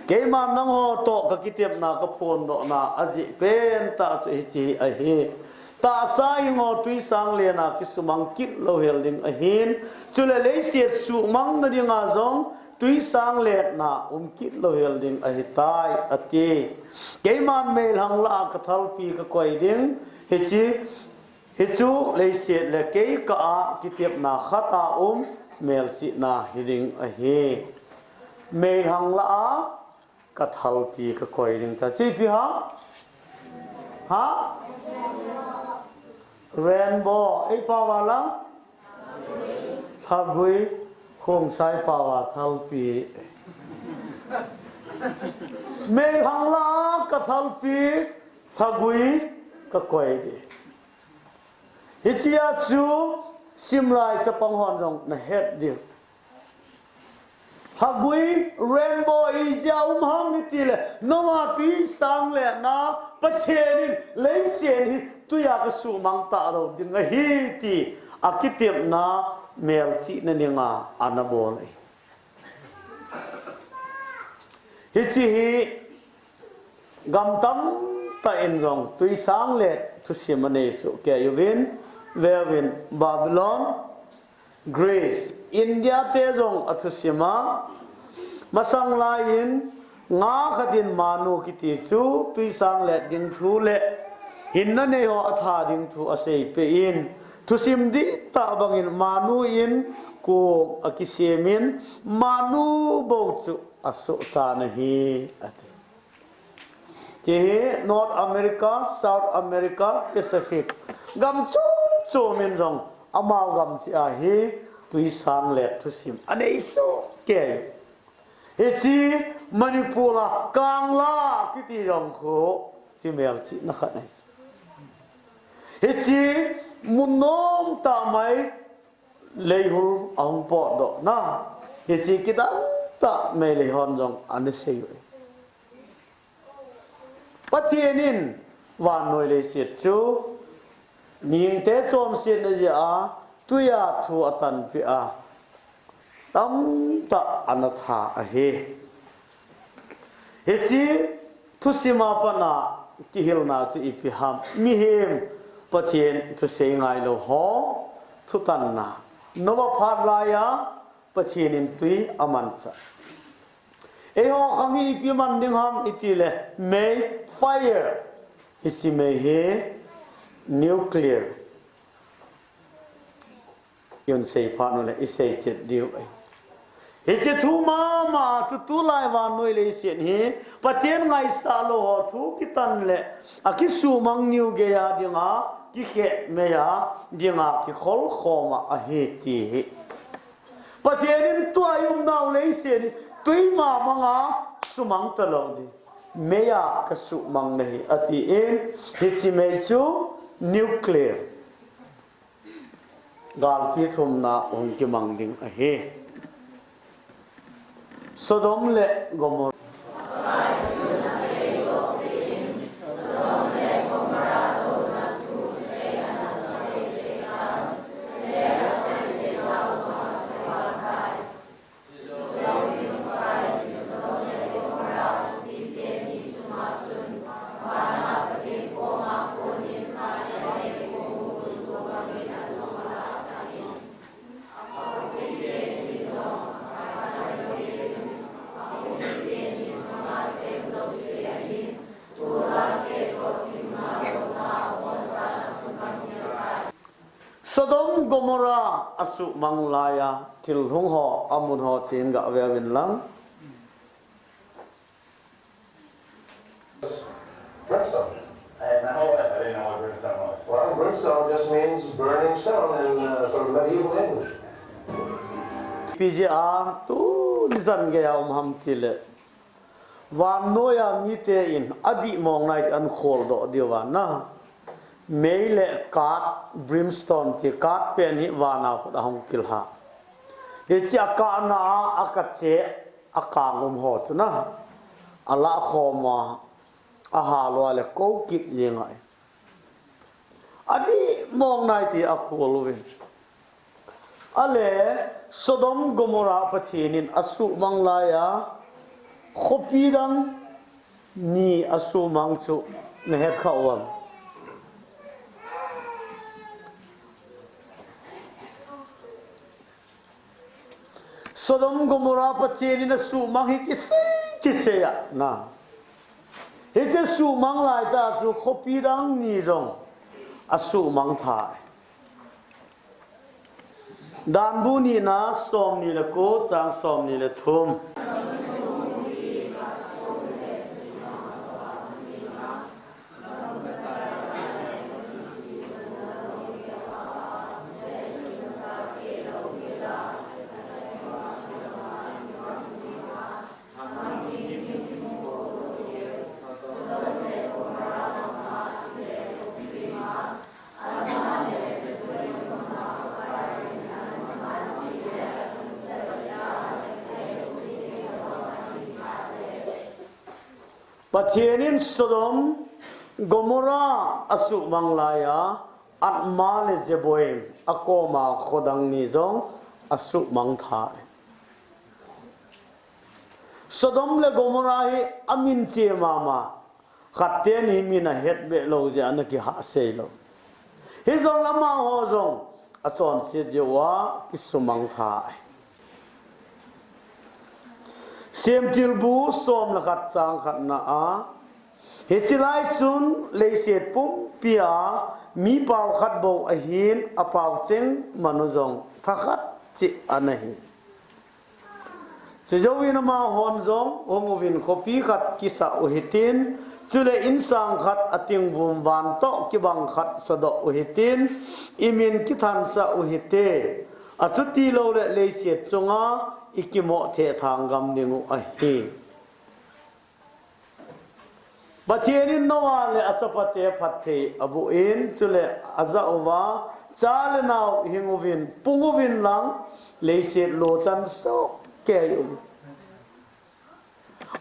keiman nangho toh kakitepna kaphondohna ajeh pen tah chu hiche hi ahi. Tahsa hing ho tui sang letna kisumang kit louhel ding ahin, chule leiset suhmang nadinga jong tui sang letna um kit louhel ding ahitai, ati. Keiman meilhang lah a kathalpi kakoi ding, hiche, hichu leiset le kei kah a kitepna khat a um melchihna hiding ahi. Meilhang lah a kathalpi kakoi ding ta. Hiche ipi ham? Ha? Rainbow. Ei pao vala? Lhagui, Khongsai paova thalpi. Meilhang lah a ka thalpi, lhagui ka koi ding. Hichea chu simlai chapang hon jong nahet diu. Lhagui rainbow ijeh a um ham itile, Noah tui sang letna Pathen in leiset hi tuiya ka sumang talou ding ahi ti akitepna melchihna dinga ana bol ahi. Hiche hi gam tamtah in jong tui sang let thusim anei soh kei uvin, veuvin Babylon, Greece, India te jong athusim a, masang laiyin nga khat in manu kiti chu tui sang let ding thu le hinna nei ho atha ding thu asei peh in, thusim dihtah bangin manu in kong akisem in, manu bou chu asohchan ahi, ati. Hiche hi North America, South America, Pacific gam chom chom in jong amau gam cheh a hi tui sang let thusim anei soh kei. Hiche Manipur a Kangla kiti jong khu hiche melchihna khat ahi. Hiche mun nom tah mai leihul ahung potdohna, hiche kidang tah Meitei hon jong ana sei uve. Pathen in vannoi leiset chu mihingte chonsetna jeh a tuiya thu atanpeh a, tamtah ana tha ahi. Hiche thusim a pat a kihilna chu ipi ham? Mihem Pathen thusei ngailou ho thutanna. Noah phat laiya Pathen in tui amanchah. Eiho khang hi ipi man ding ham itile mei, fire. Hiche mei hi nuclear. Ihin sei phat uleh isei chet diu ahi. Hiche thu mama chu tulai vannoi leiset hi Pathen ngaisah lou ho thu kitan le akisumang niu geiya dinga, kikheh meiya dinga, kikholkhoma ahi ti hi. Pathen in tua iumnau leiset hi tui mamanga sumang talou ding. Meiya kasumang nahi atin, hiche mei chu nuclear. Galpi thumna hung kimang ding ahi. Sodom le Gomorrah. Sodom Gomorrah asumang laiya thil hung ho, amun ho chen gave uvin lang. Brimstone. I didn't know what brimstone was. Well, brimstone just means burning stone in, uh, sort of medieval English. Ipi jeh a tuni chan geiya um ham tile, vannoiya miten adih mong nai ti ahin kholdoh diu vang a, mei le kat, brimstone ti kat pen hi vana pat ahung kilha. Hiche akahna a, akah cheh, akang um ho chu na, alahkhom a, ahal uva le kou kit jeng ahi. Adih mong nai ti akhol uvin. Ale, Sodom Gomorrah Pathen in asumang laiya khopi dang ni asumang chu nahet kha uvem? Sodom Gomorrah Pathen in asumang hi kisei, kisei a na. Hiche sumang laitah chu khopi dang ni jong asumang tha. Danbu nina somni le ko, chang somni le thum. Pathen in Sodom, Gomorrah asuhmang laiya, Admah le Zeboim akoma khodang ni jong asuhmang tha. Sodom le Gomorrah hi amin che mama, khat teni min ahet beh lou jeh a ana kihah sei lou. Hijong amaho jong achonset jeh uva kisumang tha. Semtilbu som le khat chang khatna a, hiche lai chun leiset pumpi a mi pao khat bou ahin, apao cheng manu jong thakhat cheh ana hi. Chujouvin amahon jong hung uvin khopi khat kisah uhitin, chule insang khat atingvum van toh kibang khat sodoh uhitin, imin kithansah uhite. Achuti louleh leiset chunga ikimoh thethang gam dingu ahi. Pathen in Noah le achapate phatthei aboh in, chule ajah uva, cha le nao hing uvin, pung uvin lang, leiset lochan soh kei uvin.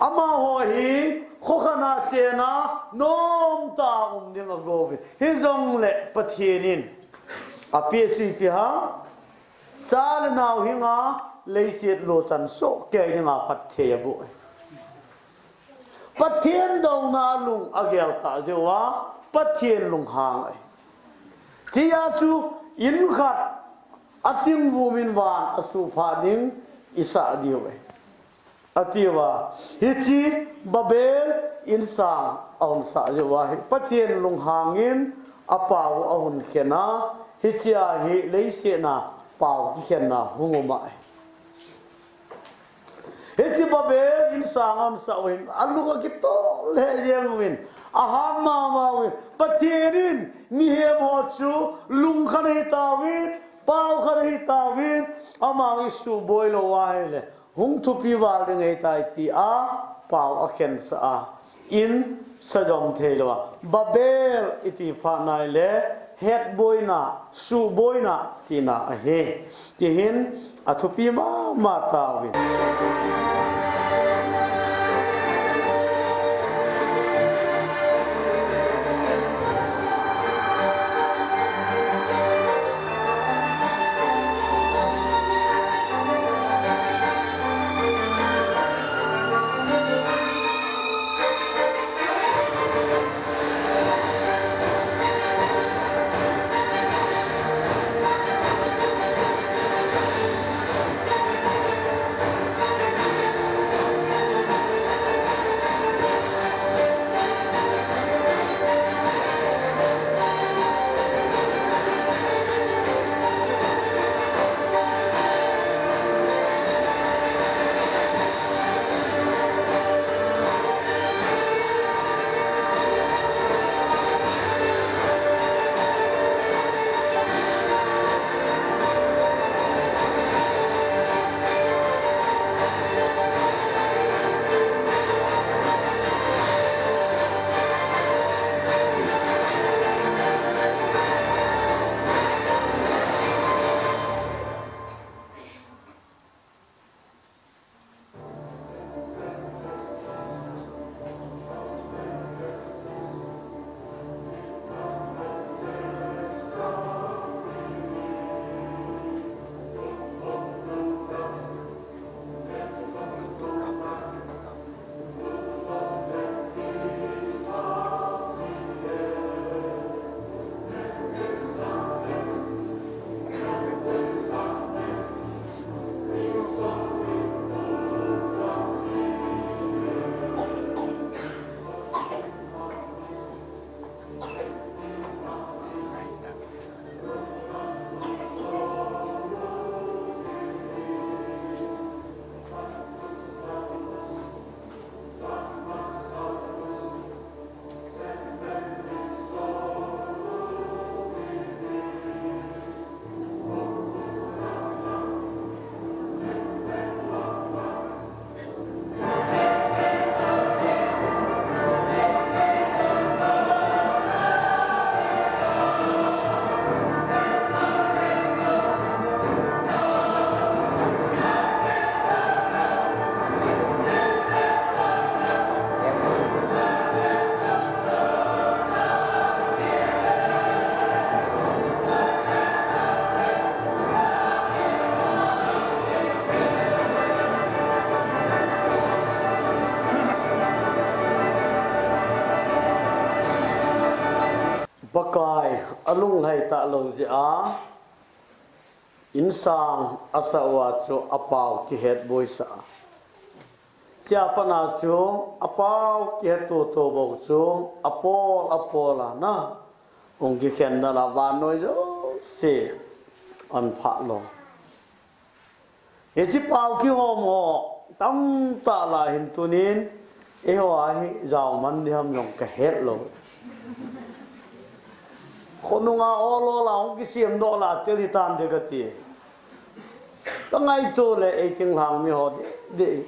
Amaho hi khokhat a chena nomtah a um ding agouvin. Hijongle Pathen in apeh chu ipi ham, cha le nao hinga leiset lochan soh kei dinga phatthei aboh. Pathen douna lung agel tah jeh uva, Pathen lunghang ahi. Tia chu in khat atingvum in van asuhphah ding isah diu ahi, atiuva. Hiche Babel insang ahung sah jeh uva hi Pathen lunghang in apao ahung khen a, hichea hi leiset a pao kikhenna hung um ahi. Hiche Babel insang ahung sah uvin, alung akitol lheh jeng uvin, ahat mama uvin. Pathen in mihem ho chu lung khat ahi tauvin, pao khat ahi tauvin, amaho isuhboi lou ahile hung thupi val ding ahitai tia pao akhensah a, in sajom thei lou a, Babel iti phat nai le hetboina, suhboina tina ahi. Tihin athupi mama tauvin. Pakai alunglhai talou jeh a, insang asah uva chu apao kihet boisah a. Chea pat a chu apao kihet toto bou chu apol apol a na, hung kikhen na la vannoi jouse ahin phah lou. Hiche pao kihom ho tamtah lah hin tunin, eiho a hi jaoman ding ham jong kahet lou. Khonunga ol ol a hung kisem doh lah tel hitan ding kati. Kangaito le ei thinglhang mi ho deh deh.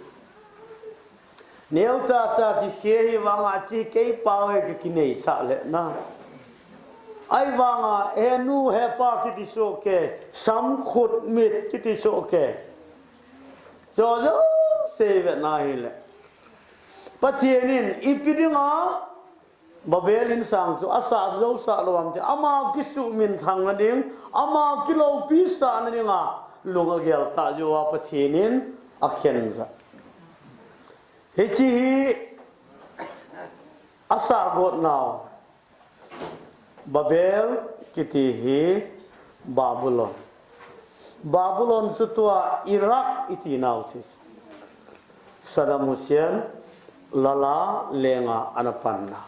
Neocha cha kikhe hi vanga chi kei pao hi kakineisah le na. Ahivanga he nu he pa kiti soh kei, sam khut mit kiti soh kei. Cho jouse vetna hile, Pathen in ipi dinga Babel insang chu asah jou sah lou ham ti, ama kisuhminthang na ding, ama kiloupi sah na dinga lung agel tah jeh uva Pathen in akhen jeh. Hiche hi asah got nau. Babel kiti hi Babylon. Babylon chu tua Iraq iti nau chu. Saddam Hussein lala lenga ana panna.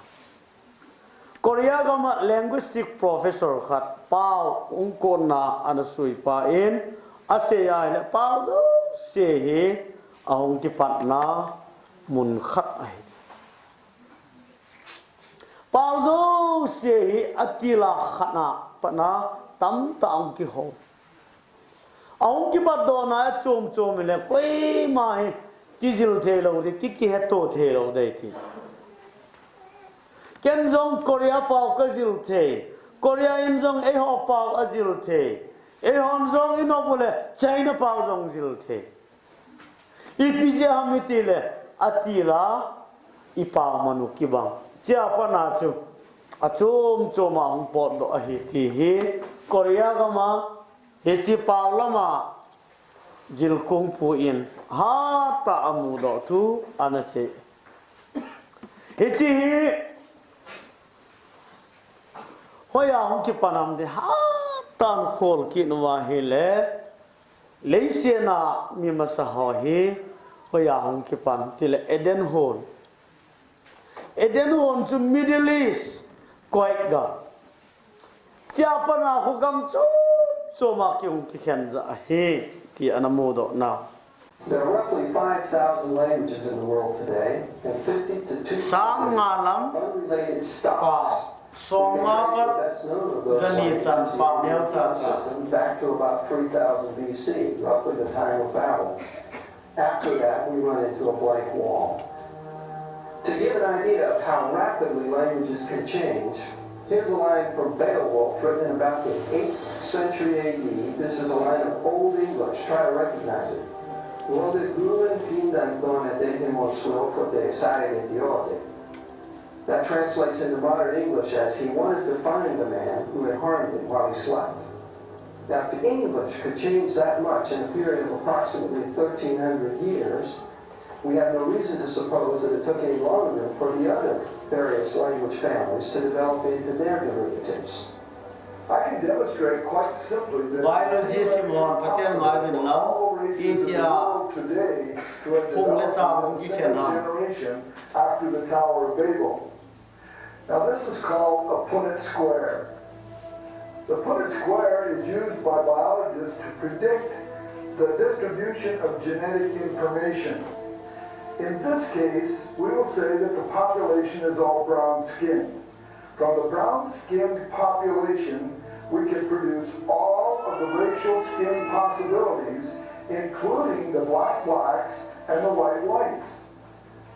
Korea gama linguistic professor khat pao hung konna ana suipa in asei ahile pao jouse hi ahung kipatna mun khat ahi. Pao jouse hi atil a khat a pat a tamtah ahung kihom. Ahung kipatdoh na a chom chom in le koima hi kijil thei lou ding, ki, kihetto thei lou ding ti. Ken jong Korea pao kajil thei. Korea in jong eiho pao ajil thei. Eihon jong inop u le China pao jong jil thei. Ipi jeh ham itile, atil a, ipao man u kibang. Chea pat a chu, achom chom a hung potdoh ahi ti hi, Korea gama, hiche pao lama, jilkung pu in, hatah a mudoh thu, ana sei. Hiche hi, hoiya hung kipan ham ti hatah in khol kit uva ahile, leiset a mi masa ho hi, hoiya hung kipan tile Eden hon. Eden hon chu Middle East, Kuwait gam. Chea pat a khogam chom chom a kihung kikhen jeh ahi, ti ana mudoh nau. There are roughly five thousand languages in the world today, and fifty to two hundred unrelated stocks. Sang nga lam pa, som nga pa, jani chan pa, neocha cha. Back to about three thousand B C, roughly the time of Babel. After that, we run into a blank wall. To give an idea of how rapidly languages can change, here's a line from Beowulf, written in about the eighth century A D. This is a line of Old English. Try to recognize it. Rode gulen pindan don adehimon sunofote sare de diode. That translates into modern English as, "He wanted to find the man who had harmed him while he slept." Now, if English could change that much in a period of approximately thirteen hundred years, we have no reason to suppose that it took any longer for the other various language families to develop into their derivatives. I can demonstrate quite simply that Biology simhon phaten ngai vin lang, all races in the world today to have developed in the second generation after the Tower of Babel. Now, this is called a Punnett square. The Punnett square is used by biologists to predict the distribution of genetic information. In this case, we will say that the population is all brown-skinned. From the brown-skinned population, we can produce all of the racial skin possibilities, including the black blacks and the white whites,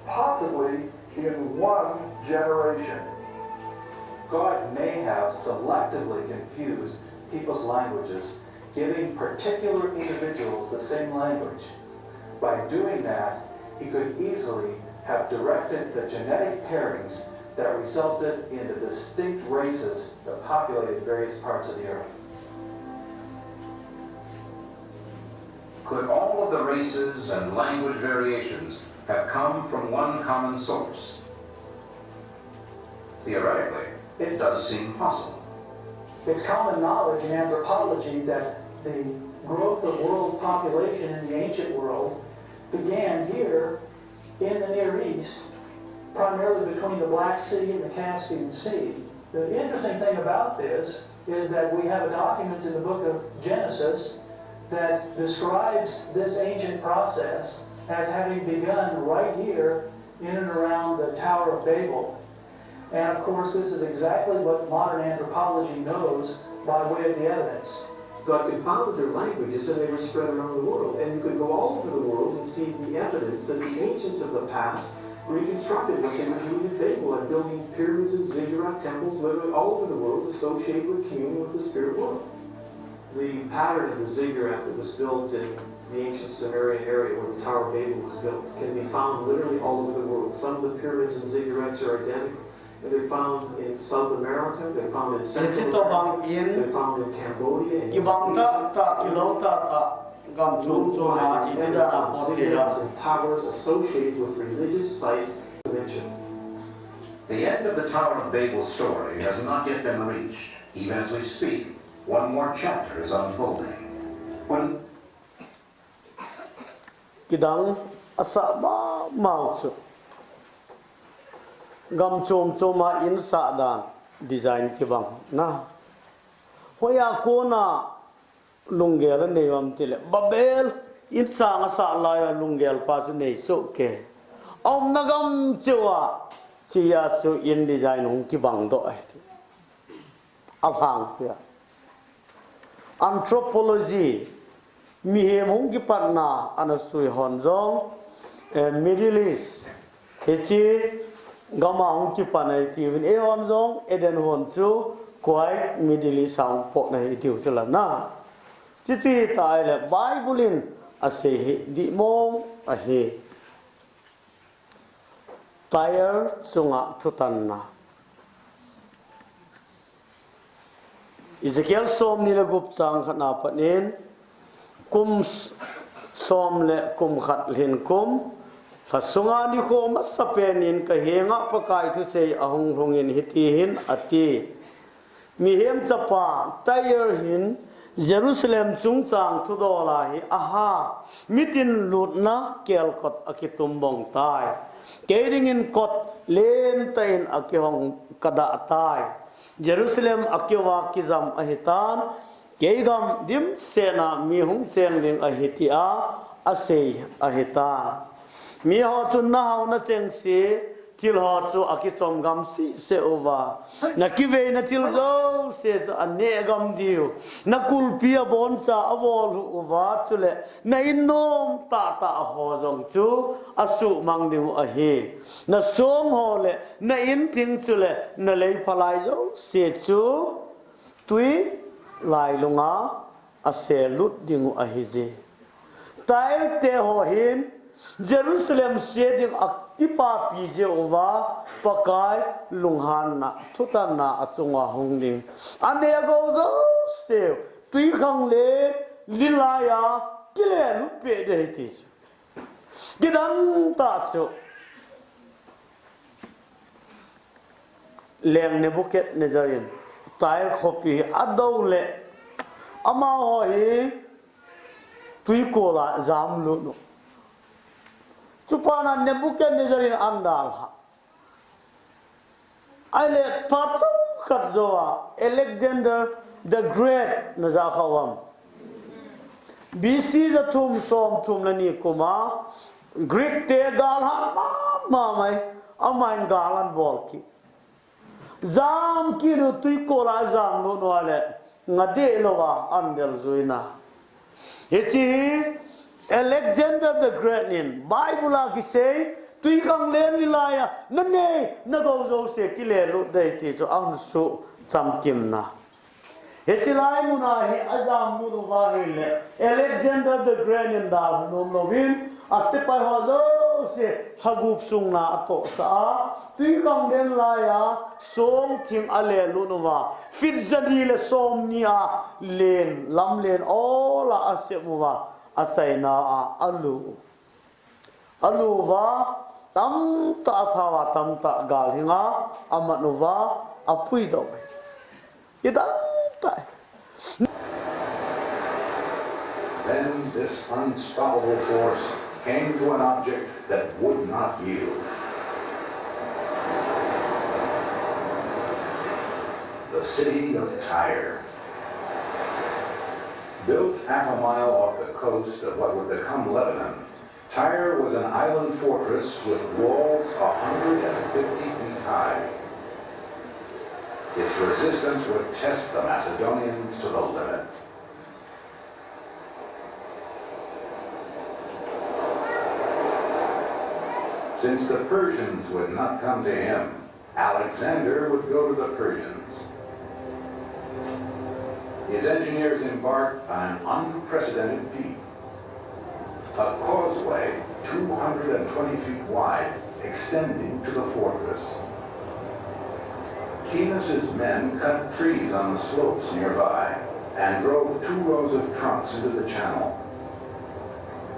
possibly in one generation. God may have selectively confused people's languages, giving particular individuals the same language. By doing that, he could easily have directed the genetic pairings that resulted in the distinct races that populated various parts of the earth. Could all of the races and language variations have come from one common source? Theoretically, It does seem possible. It's common knowledge in anthropology that the growth of world population in the ancient world began here in the Near East, primarily between the Black Sea and the Caspian Sea. The interesting thing about this is that we have a document in the book of Genesis that describes this ancient process as having begun right here in and around the Tower of Babel. And of course, this is exactly what modern anthropology knows by way of the evidence. God confounded their languages and they were spread around the world. And you could go all over the world and see the evidence that the ancients of the past reconstructed what they were doing at Babel and building pyramids and ziggurat temples literally all over the world associated with communion with the spirit world. The pattern of the ziggurat that was built in the ancient Sumerian area where the Tower of Babel was built can be found literally all over the world. Some of the pyramids and ziggurats are identical. And they're found in South America, they're found in Central America, they're found in Cambodia, and Indonesia. Kibang tah tah, kilou tah tah, gam chom chom a, i ti dan a pot kei a. Ziggurats and towers associated with religious sites mentioned. The end of the Tower of Babel story has not yet been reached. Even as we speak, one more chapter is unfolding. When Kidang asah mama u chu gam chom chom a in sah dan design kibang na. Hoiya kona lunggel anei uvam tile, Babel in sang asah laiya lunggel pa chu nei soh kei. Aumna gam cheh uva chia chu in design hung kibang doh ahi ti. Alhangpia. Anthropology, mihem hung kipatna ana sui hon jong, eh, Middle East, hiche gam a hung kipat ahi tiuvin, eihon jong Eden hon chu Kuwait, Middle East a hung pot ahi tiu chu la na. Chuche chu hita ahile Bible in asei hi dihmong ahi. Tyre chunga thutanna. Ezekiel somni le gup chang khatna pat in, kum s-, som le kum khat lhin kum, lha sunga nikho masapen in ka henga Pakai thusei ahung lhungin hiti hin ati. Mihem chapa, Tyre hin Jerusalem chungchang thudol a hi aha, mitin lutna kelkot akitumbong tai. Kei dingin kot lentah in akihong kadah tai. Jerusalem akiuva kijam ahitan, kei gam dimsetna mi hung cheng ding ahi tia asei ahitan. Miho chun nahao nacheng se, thil ho chu akichom gam sese uva. Nakiveina thil jouse chu aneh gam diu. Nakulpi aboncha avol hu uva chule na in nom tahtah ho jong chu asuhmang diu ahi. Nasong ho le na in thing chule nalei phalai jouse chu twi lailunga aselut dingu ahije. Tyre te ho hin Jerusalem se ding akipapi jeh uva Pakai lunghanna, thutanna achunga hung ding. Aneh agou jouse twikhanglen lilaiya kilelut peh ding ahi ti chu. Kidang tah chu Leng Nebuchadnezzar in Tyre khopi hi adou le amaho hi twikol a jamlut u. Chuphat na Nebuchadnezzar in ana dalha. Ahile phat chomkhat jouva Alexander the Great na ja kha uvam. B C ja thum som thum le ni kum a Greek te galhat mama mai, aman gal ana bol kit. Jam kit u twikol a jamlut uva le, nga deh louva ana del juina. Hiche hi Alexander the Great in Bible a kisei, twikhanglen lilaiya nanei nagou jouse kilelut ding ahi ti chu ahung suh chamkimna. Hiche lai muna hi ajamlut uva ahile, Alexander the Great in dalha nom louvin, asepai ho jouse lha gup sungna atohsah a, twikhanglen laiya song thing alelut uva, feet jani le somni a len, lamlen ol a asem uva, achaina a alu u. Alu uva, tamtah athauva, tamtah galhinga amat uva, Apui doh. Kidang tai. Then this unstoppable force came to an object that would not yield. The city of Tyre. Built half a mile off the coast of what would become Lebanon, Tyre was an island fortress with walls a hundred and fifty feet high. Its resistance would test the Macedonians to the limit. Since the Persians would not come to him, Alexander would go to the Persians. His engineers embarked on an unprecedented feat. A causeway two hundred and twenty feet wide extending to the fortress. Keynes's men cut trees on the slopes nearby and drove two rows of trunks into the channel.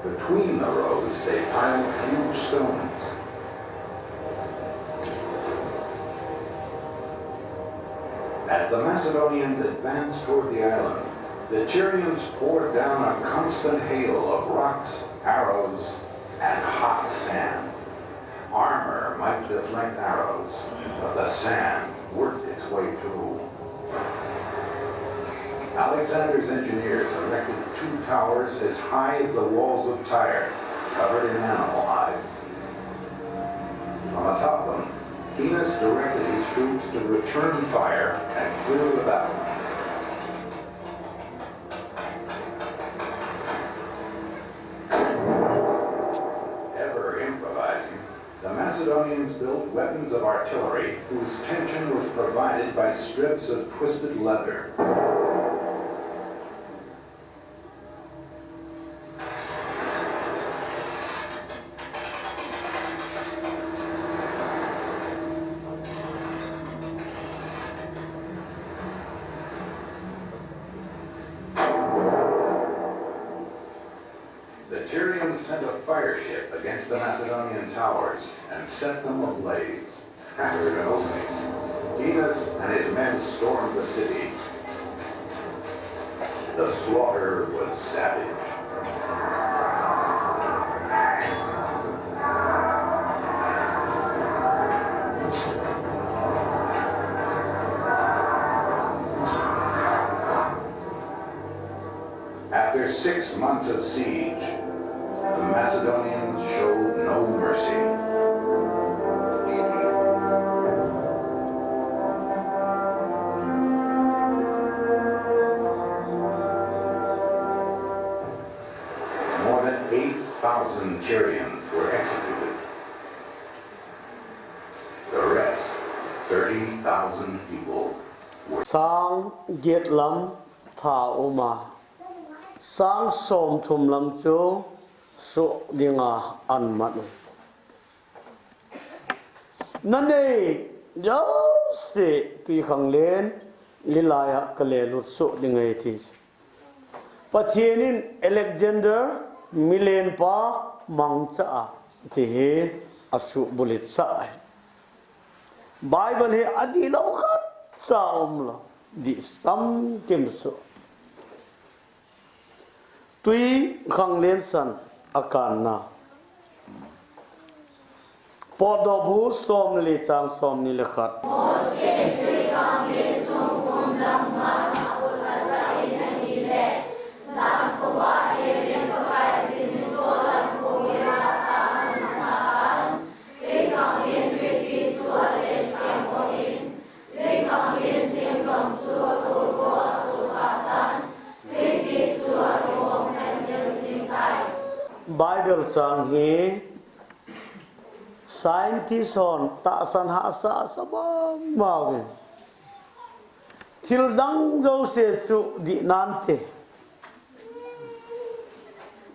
Between the rows, they piled huge stones. As the Macedonians advanced toward the island, the Tyrians poured down a constant hail of rocks, arrows, and hot sand. Armor might deflect arrows, but the sand worked its way through. Alexander's engineers erected two towers as high as the walls of Tyre, covered in animal hides. From atop them, Keynes directed his troops to return fire and clear the battlements. Ever improvising, the Macedonians built weapons of artillery whose tension was provided by strips of twisted leather. The Tyrians sent a fire ship against the Macedonian towers and set them ablaze. After an opening, Keynes and his men stormed the city. The slaughter was savage. After six months of siege, the Macedonians showed no mercy. More than eight thousand Tyrians were executed. The rest, thirty thousand people, were sang get lam tha uma. Sang som thum lam chu suh dinga an mat u. Na nei jouse tui khang len lilai a ka le lut suh ding ahi ti. Pathian in Alexander milen pa mangcha a ti hi a suh bulit sa ai. Bible hi a di lo khat cha um lo di sam kim suh. Tui khang len san a kan na. Potdoh bu som le li chang som ni le khat. Bible chang hi scientist hon tahsan hahsa sa mama uvin. Thil dang jouse chu dih nante.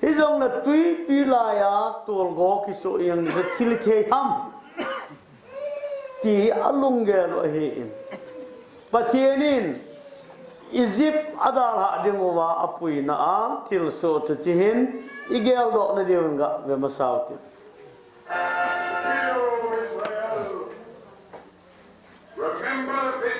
Hijongle tuipi laiya tolgo kisoh jeng le thil thei ham ti hi a lunggel u ahi in. Pathian in Egypt a dalhah ding uva a puina a thilsoh chu hiche hin i geldoh na diuvin ga ve masa ute. Hear, O Israel, remember the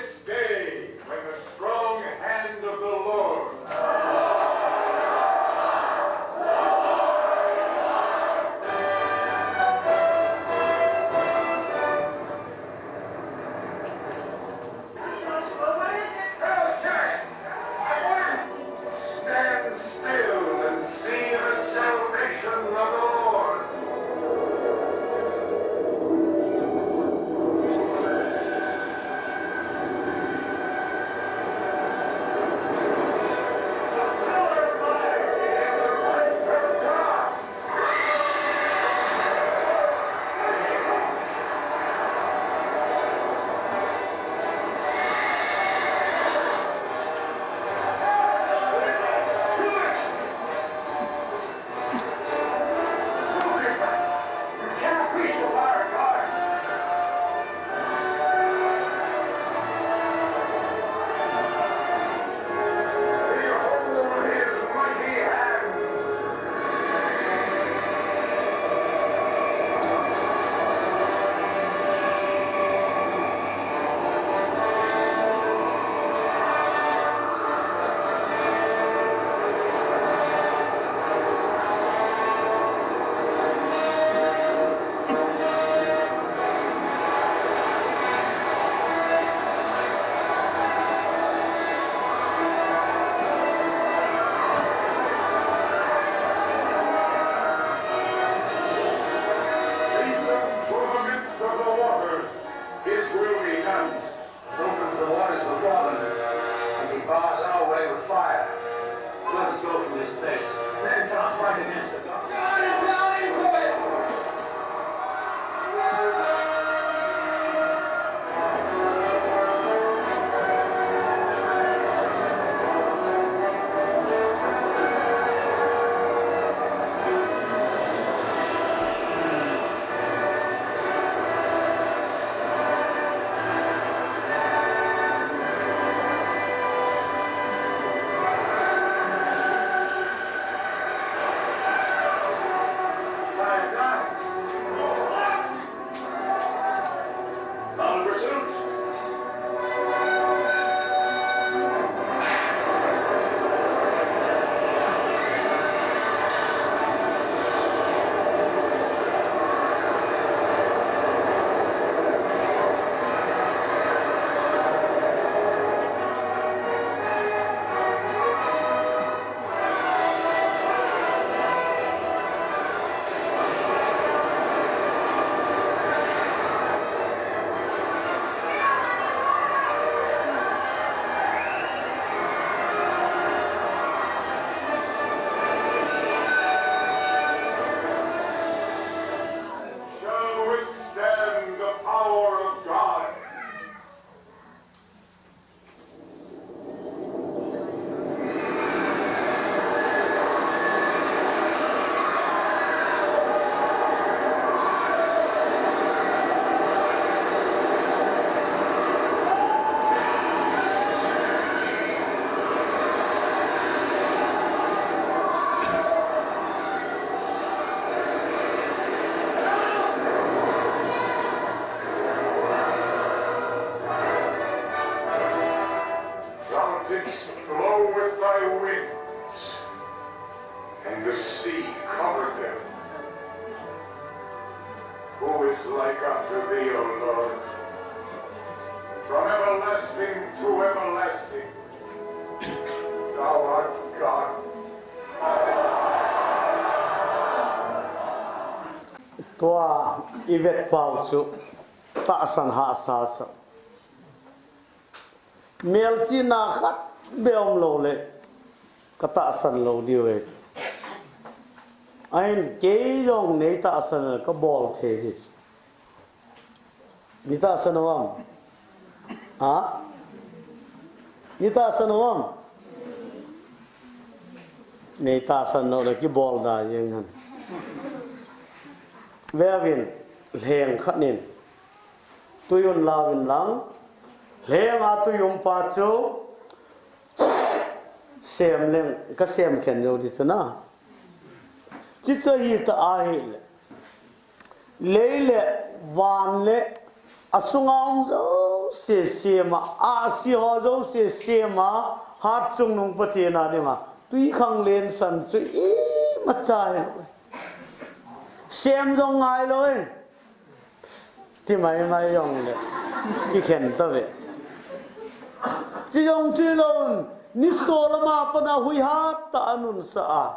Flow with thy winds, and the sea covered them. Who is like unto thee, O Lord? From everlasting to everlasting, thou art God. Tua i vet pau chu tahsan hahsa sa. Melchihna khat beh um lou le ka tahsan lou diu ahi. Ahin kei jong nei tahsan le ka bol thei hi. Nei tahsan uvam? Ha? Nei tahsan uvam? Nei tahsan lou le kibol da jeng hen. Veuvin, lheng khat in tui un lauvin lang, lhenga tui um pa chu sem leng, ka sem khen jou di chu na. Chi chu hi ta ahile, lei le van le a sunga um jouse sema, ahsi ho jouse sema, hatchungnung Pathen a dinga tui khanglen san chu imacha hilou. Sem jong ngailou. Ti maimai jongle kikhen tave. Chi jong chilouvin, niso lama pat a hui hat tah a anunsah a,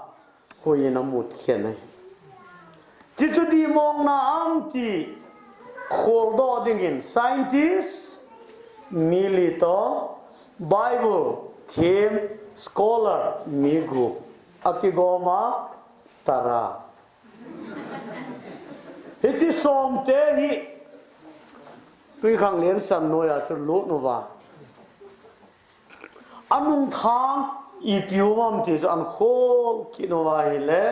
hui in amut khen ahi. Chi chu dihmongna ham ti kholdoh dingin scientist mi li toh, Bible them scholar mi gup, akigom a tara. Hiche somte hi tui khanglen san noiya chu lut uva, anung thang ipi um ham ti chu ahin khol kit uva ahile,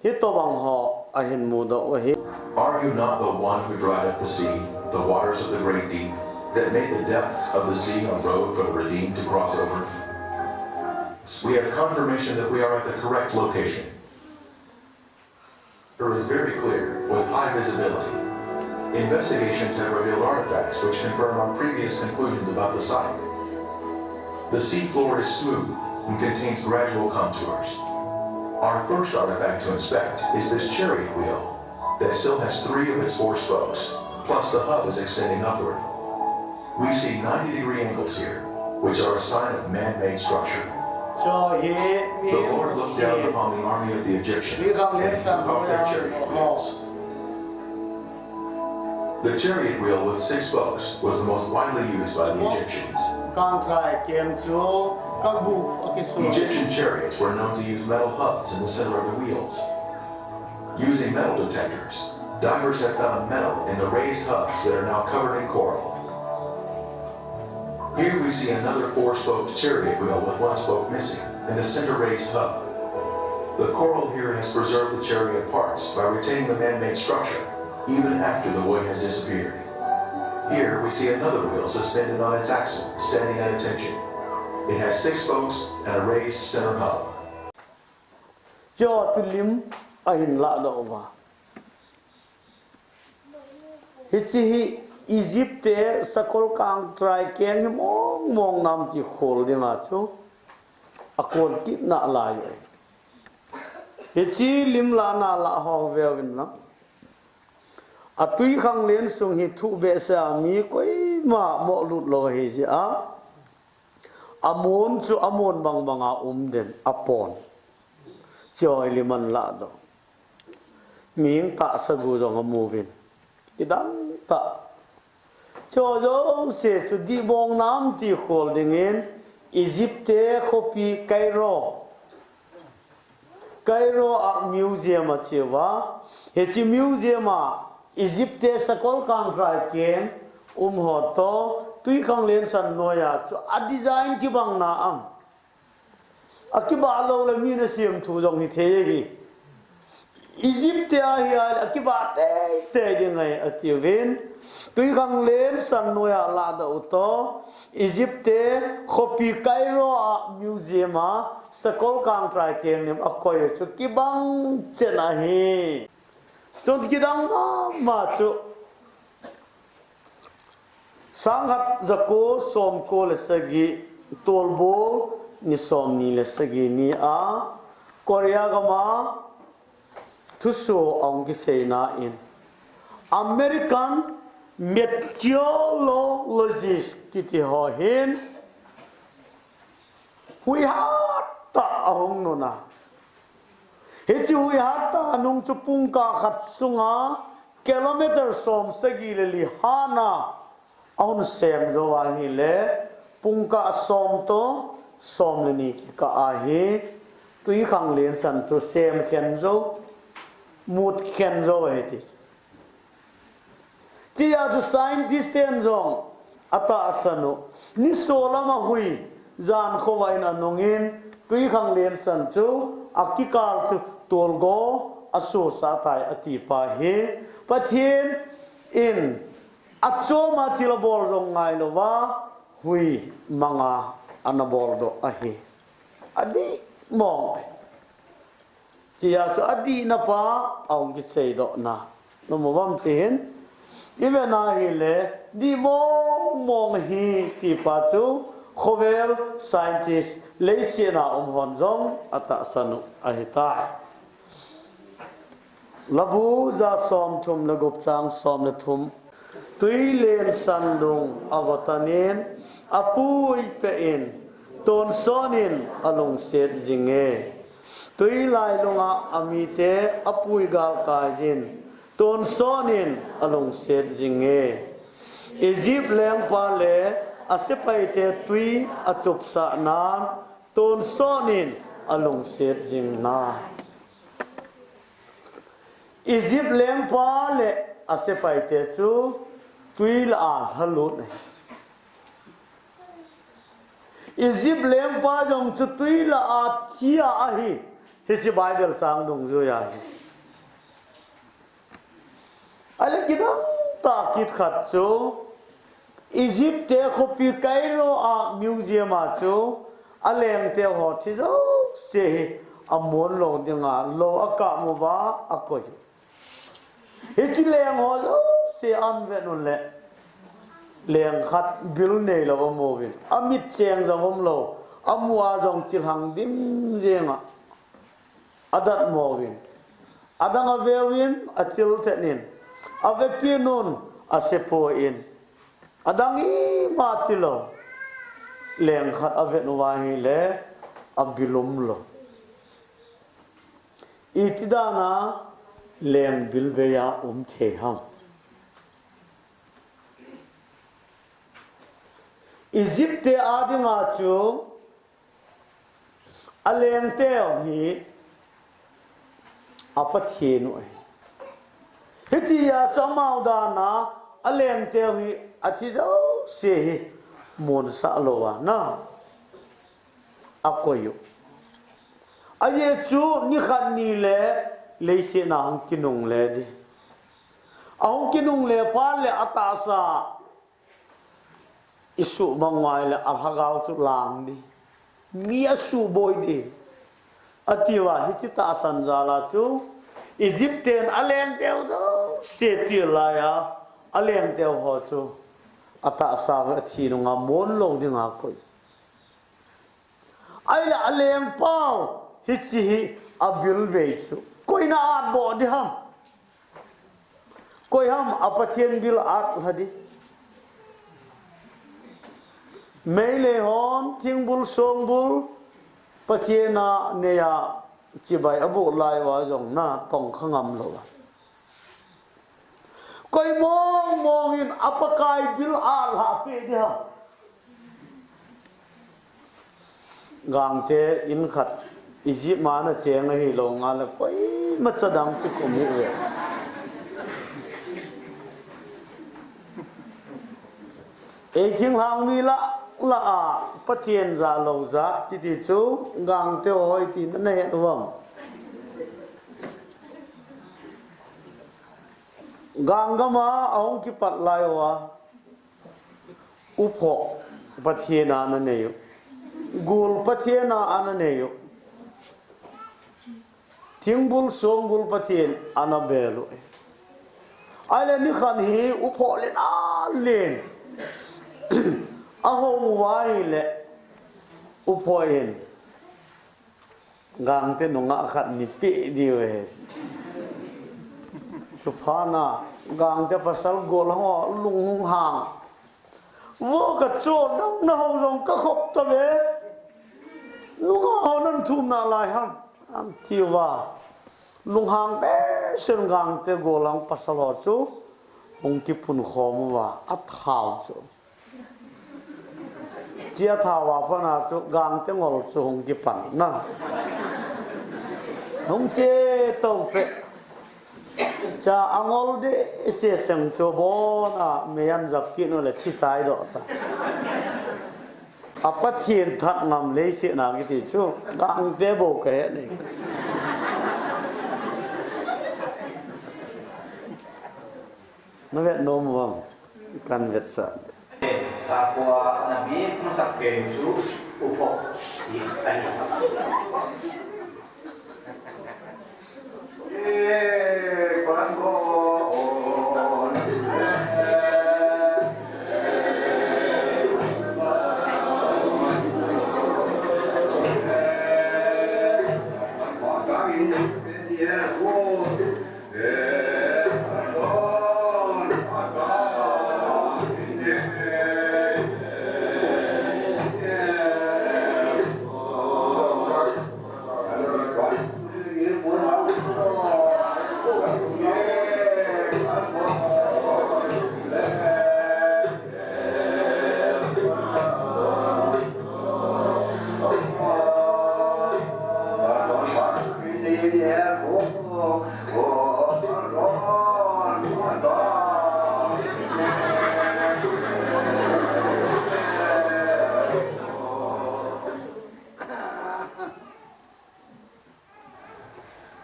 hitobang ho ahin mudoh u ahi. Are you not the one who dried up the sea, the waters of the great deep, that made the depths of the sea a road for the redeemed to cross over? We have confirmation that we are at the correct location. Is very clear, with high visibility. Investigations have revealed artifacts which confirm our previous conclusions about the site. The seafloor is smooth and contains gradual contours. Our first artifact to inspect is this chariot wheel that still has three of its four spokes, plus the hub is extending upward. We see ninety degree angles here, which are a sign of man-made structure. The Lord looked down upon the army of the Egyptians and he took off their chariot wheels. The chariot wheel with six spokes was the most widely used by the Egyptians. Egyptian chariots were known to use metal hubs in the center of the wheels. Using metal detectors, divers have found metal in the raised hubs that are now covered in coral. Here we see another four-spoked chariot wheel with one spoke missing and a center raised hub. The coral here has preserved the chariot parts by retaining the man-made structure, even after the wood has disappeared. Here we see another wheel suspended on its axle, standing at attention. It has six spokes and a raised center hub. Chu chu lim ahin ladoh uva. Hiche hi Egypt te sakol kangtrai keng hi mong mong nam ti khol dinga chu akon kit nalai u ahi. Hiche lim lahna lah ho veuvin lang. Atui khanglen sung hi thuh behseh a mi koima moh lut lou ahi jeh a. Amon chu amon bang banga um den apon. Chu hi lim ahin ladoh. Mihing tahsa gu jong amuvin. Kidang tah. Chu jouse chu dihmong nam ti khol dingin Egypt te khopi Cairo. Cairo a museum a cheuva. Hiche museum a Egypt te sakol kangtrai keng um ho toh tui khanglen san noiya chu a design kibang na am. Akibah lou le mi nasem thu jong hithei ahi. Egypt te ahi a le akibah teitei ding ahi atiuvin. Tui khanglen san noiya ladoh u toh Egypt te khopi Cairo a museum a sakol kangtrai keng lim akoi u chu kibang chen ahi. Chun kidang mama chu Sangkhat jako somko le sagi Tolbol ni som ni le sagi ni a Korea gam a thusoh ahung kiseina in American meteorologist kiti ho hin huihat tah ahung nun a, hiche huihat tah anung chu pungkah khat sunga kilometer som sagi le li hana ahung sem jou ahile, pungkah som to som le ni kikah ahi, twikhanglen san chu sem khen jou, mut khen jou ahi ti. Tia chu scientist ten jong atahsan u, nisolam a hui jan khovah in anung in, twikhanglen san chu akikal chu tolgo asosah tai ati pa hi. Pathen in achom a thil abol jong ngailouva, hui manga ana boldoh ahi. Adih mong. Tia chu adihna pa ahung kiseidohna. Namu vam chi hin. Iven ahile, dih mong mong hi ti pa chu, khovel scientist leiset a um hon jong atahsan u ahitai. Labu ja som thum le gup chang som le thum. Twilen san dung avotan in, apui peh in, tonsot in alungset jing e. Twi lailunga amite apui galkai jin, tonsot in alungset jing e. Egypt lengpa le asepaite twi achupsah nan, tonsot in alungset jing nan. Egypt lengpa le asepaite chu twi lah a lhalut ahi. Egypt lengpa jong chu twi lah a thi a ahi. Hiche Bible chang dungjuiya ahi. Ahile kidang tah kit khat chu, Egypt te khopi Cairo a museum a chu, alengte ho thi jouse hi amun lou dinga lou akap uva akoi. Hiche leng ho jouse ahin vet uleh, leng khat bil neilou amu uvin, amit cheng jong umlou, amu a jong chilhang dim jenga adatmo uvin, adang aveuvin, achil thet in, avekit un, asepoi in, adang ima tilou, leng khat avet uva ahile, abil umlou. Iti dana leng bil bei a um thei ham? Egypt te a dinga chu alengte hi apathen u ahi. Hitia chu amau dana alengte hi athi jouse hi munsah louva na akoi u. Ajeh chu nikhat nile leiset a hung kinungle ding. Ahung kinungle phat le atahsa isuhmang uva ahile alhagao chu lang ding. Mi asuhboi ding. Atiuva hiche tahsan jal a chu Egypt ten alengteu jouse til laiya, alengteu ho chu atahsa athi nunga mun lou dinga akoi. Ahile alengpau hiche hi abil bei chu koiin a-atboh ding ham? Koi ham apathen bil atlha ding? Meitei hon thingbul songbul Pathen a neiya chibai aboh lai uva jong na tongkha ngam lou a. Koi mong mong in a Pakai bil atlha peh ding ham? Gangte in khat Egypt a ana cheng ahilou ngal le koima cha dang kikhum hi ve. Ei thinglhang mi lah lah a Pathen ja lou jat kiti chu gangte ho iti nana het uvem? Gang gam a ahung kipat lai uva, uphoh Pathen a ana nei u, gul Pathen a ana nei u, thingbul songbul Pathen ana bel u. Ahile nikhat hi uphoh len a len ahung uva ahile, Upo in Gangte nungah khat ni pe diu he. Chuphat na Gangte pasal gol ho lunghang. Vo ka cho dang na ho jong ka khop ta ve. Nungah ho nan thum nalai ham. An ti uva. Lunghang behseh in Gangte gol hang pasal ho chu hung kipun khom uva a thau chu. Chia thau a pana chu Gangte ngol chu hung kipan na. Hung che to pe. Cha angol de se chang chu bon a me an jap ki no le thi chai do ta. A Pathen that ngam lei se na kiti chu Gangte bo ka he nei. Na vet nom uvam, kan vetsah. Sakua na bik masak pen chu upo hi ahi.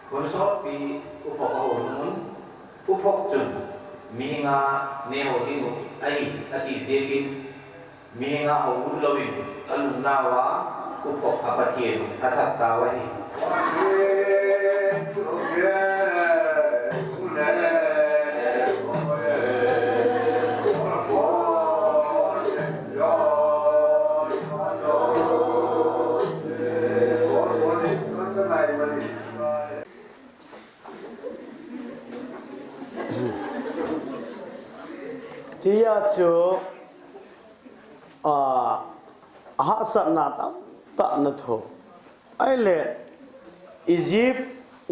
Hun sotpi uphok a hung un, uphok chun mihinga neo ding u ahi ati jeh in, mihinga hou un louvin alungnau a uphok a Pathen athat tau ahi. Tia chu, a, hahsatna tamtah na tho. Ahile, Egypt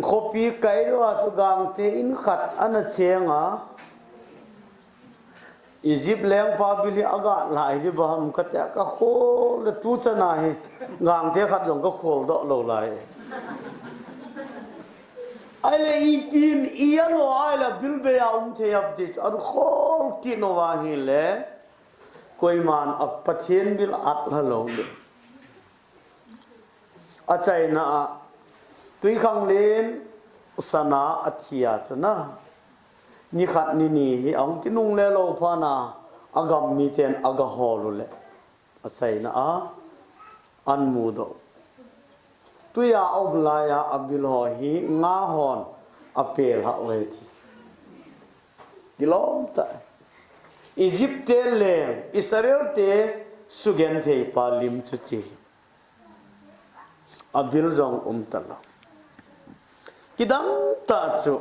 khopi kailou a chu Gangte in khat ana cheng a, Egypt lengpa bil hi aga lai di ba ham kati a, ka khol le tu chana hi Gangte khat jong ka khol doh lou lai. Ahile ipi in i a lo ahile bil bei a um thei ham ti chu, a khol kit nou va ahile, koiman a Pathen bil at lha lou le. Achaina a, Twikhanglen sana a thi a chu na, ni khat ni ni hi ahung kinungle lou phat na, a gam miten aga hol u le, achaina a, an mudoh. Twi a um lai a, a bil ho hi nga hon a pel ha u ahi ti. Kilom tah. Egypt te leng Israel te sugenthei pa lim chu ti. A bil jong um talou. Kidang tah chu,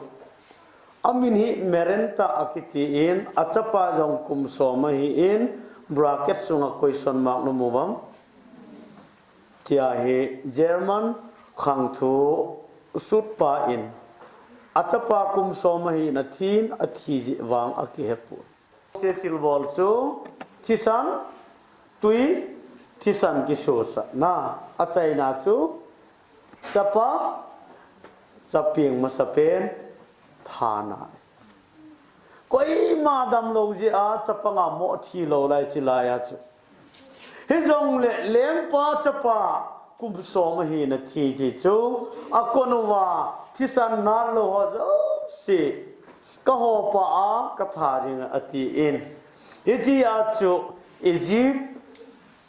a min hi Merenta akiti in, a chapa jong kum som ahi in, bracket sunga question mark na mu vang. Tia hi German khangthu sutpa in, a chapa kum som ahi in a thin, a thi jeh vang akihe poi. Se thilbol chu thisan, twi, thisan kisosah na, achaina chu chapa, chapeng masapen, thana. Koima damlou jeh a chapang a mo thi lou lai chi lai a chu. Hijongle lengpa chapa kum som ahi in a thi ti chu, a kon uva thisan nat lou ho jouse ka hopa a ka tha ding ati in. Hiti a chu Egypt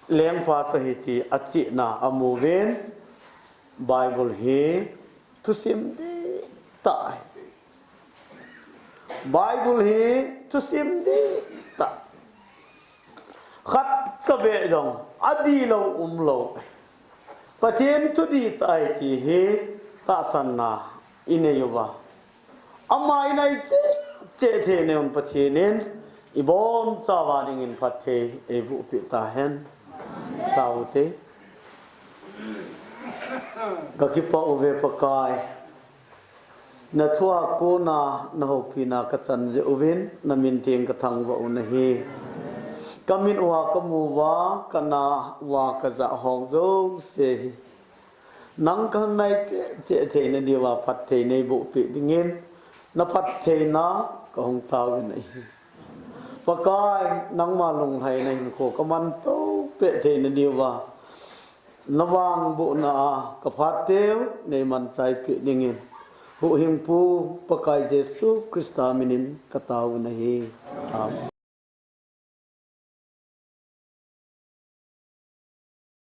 lengpa chu hiti a chihna a mu uvin, Bible hi thusim dihtah ahi. Bible hi thusim dihtah. Khat cha beh jong adih lou um lou. Pathen thudih tah ahi ti hi tahsanna inei uva, ama inai cheh cheh theina un Pathen in ibonchauva dingin phatthei eiboh peh tahen. Taute. Kakipah uve Pakai. Nathua kona nahoupina kachan jeh uvin namin theng kathangvah u nahi. Kamin uva kamu uva kana uva kajah ho jouse hi nang kahin nai cheh cheh theina diuva phatthei neiboh peh dingin naphattheina kahung taovin ahi. Pakai, nangma lunglhaina hinkho kamanto peh theina diuva navangbohna a kaphat teu neiman chai peh dingin, Huhhingpu Pakai Jesu Christa minin kataovin ahi. Amen.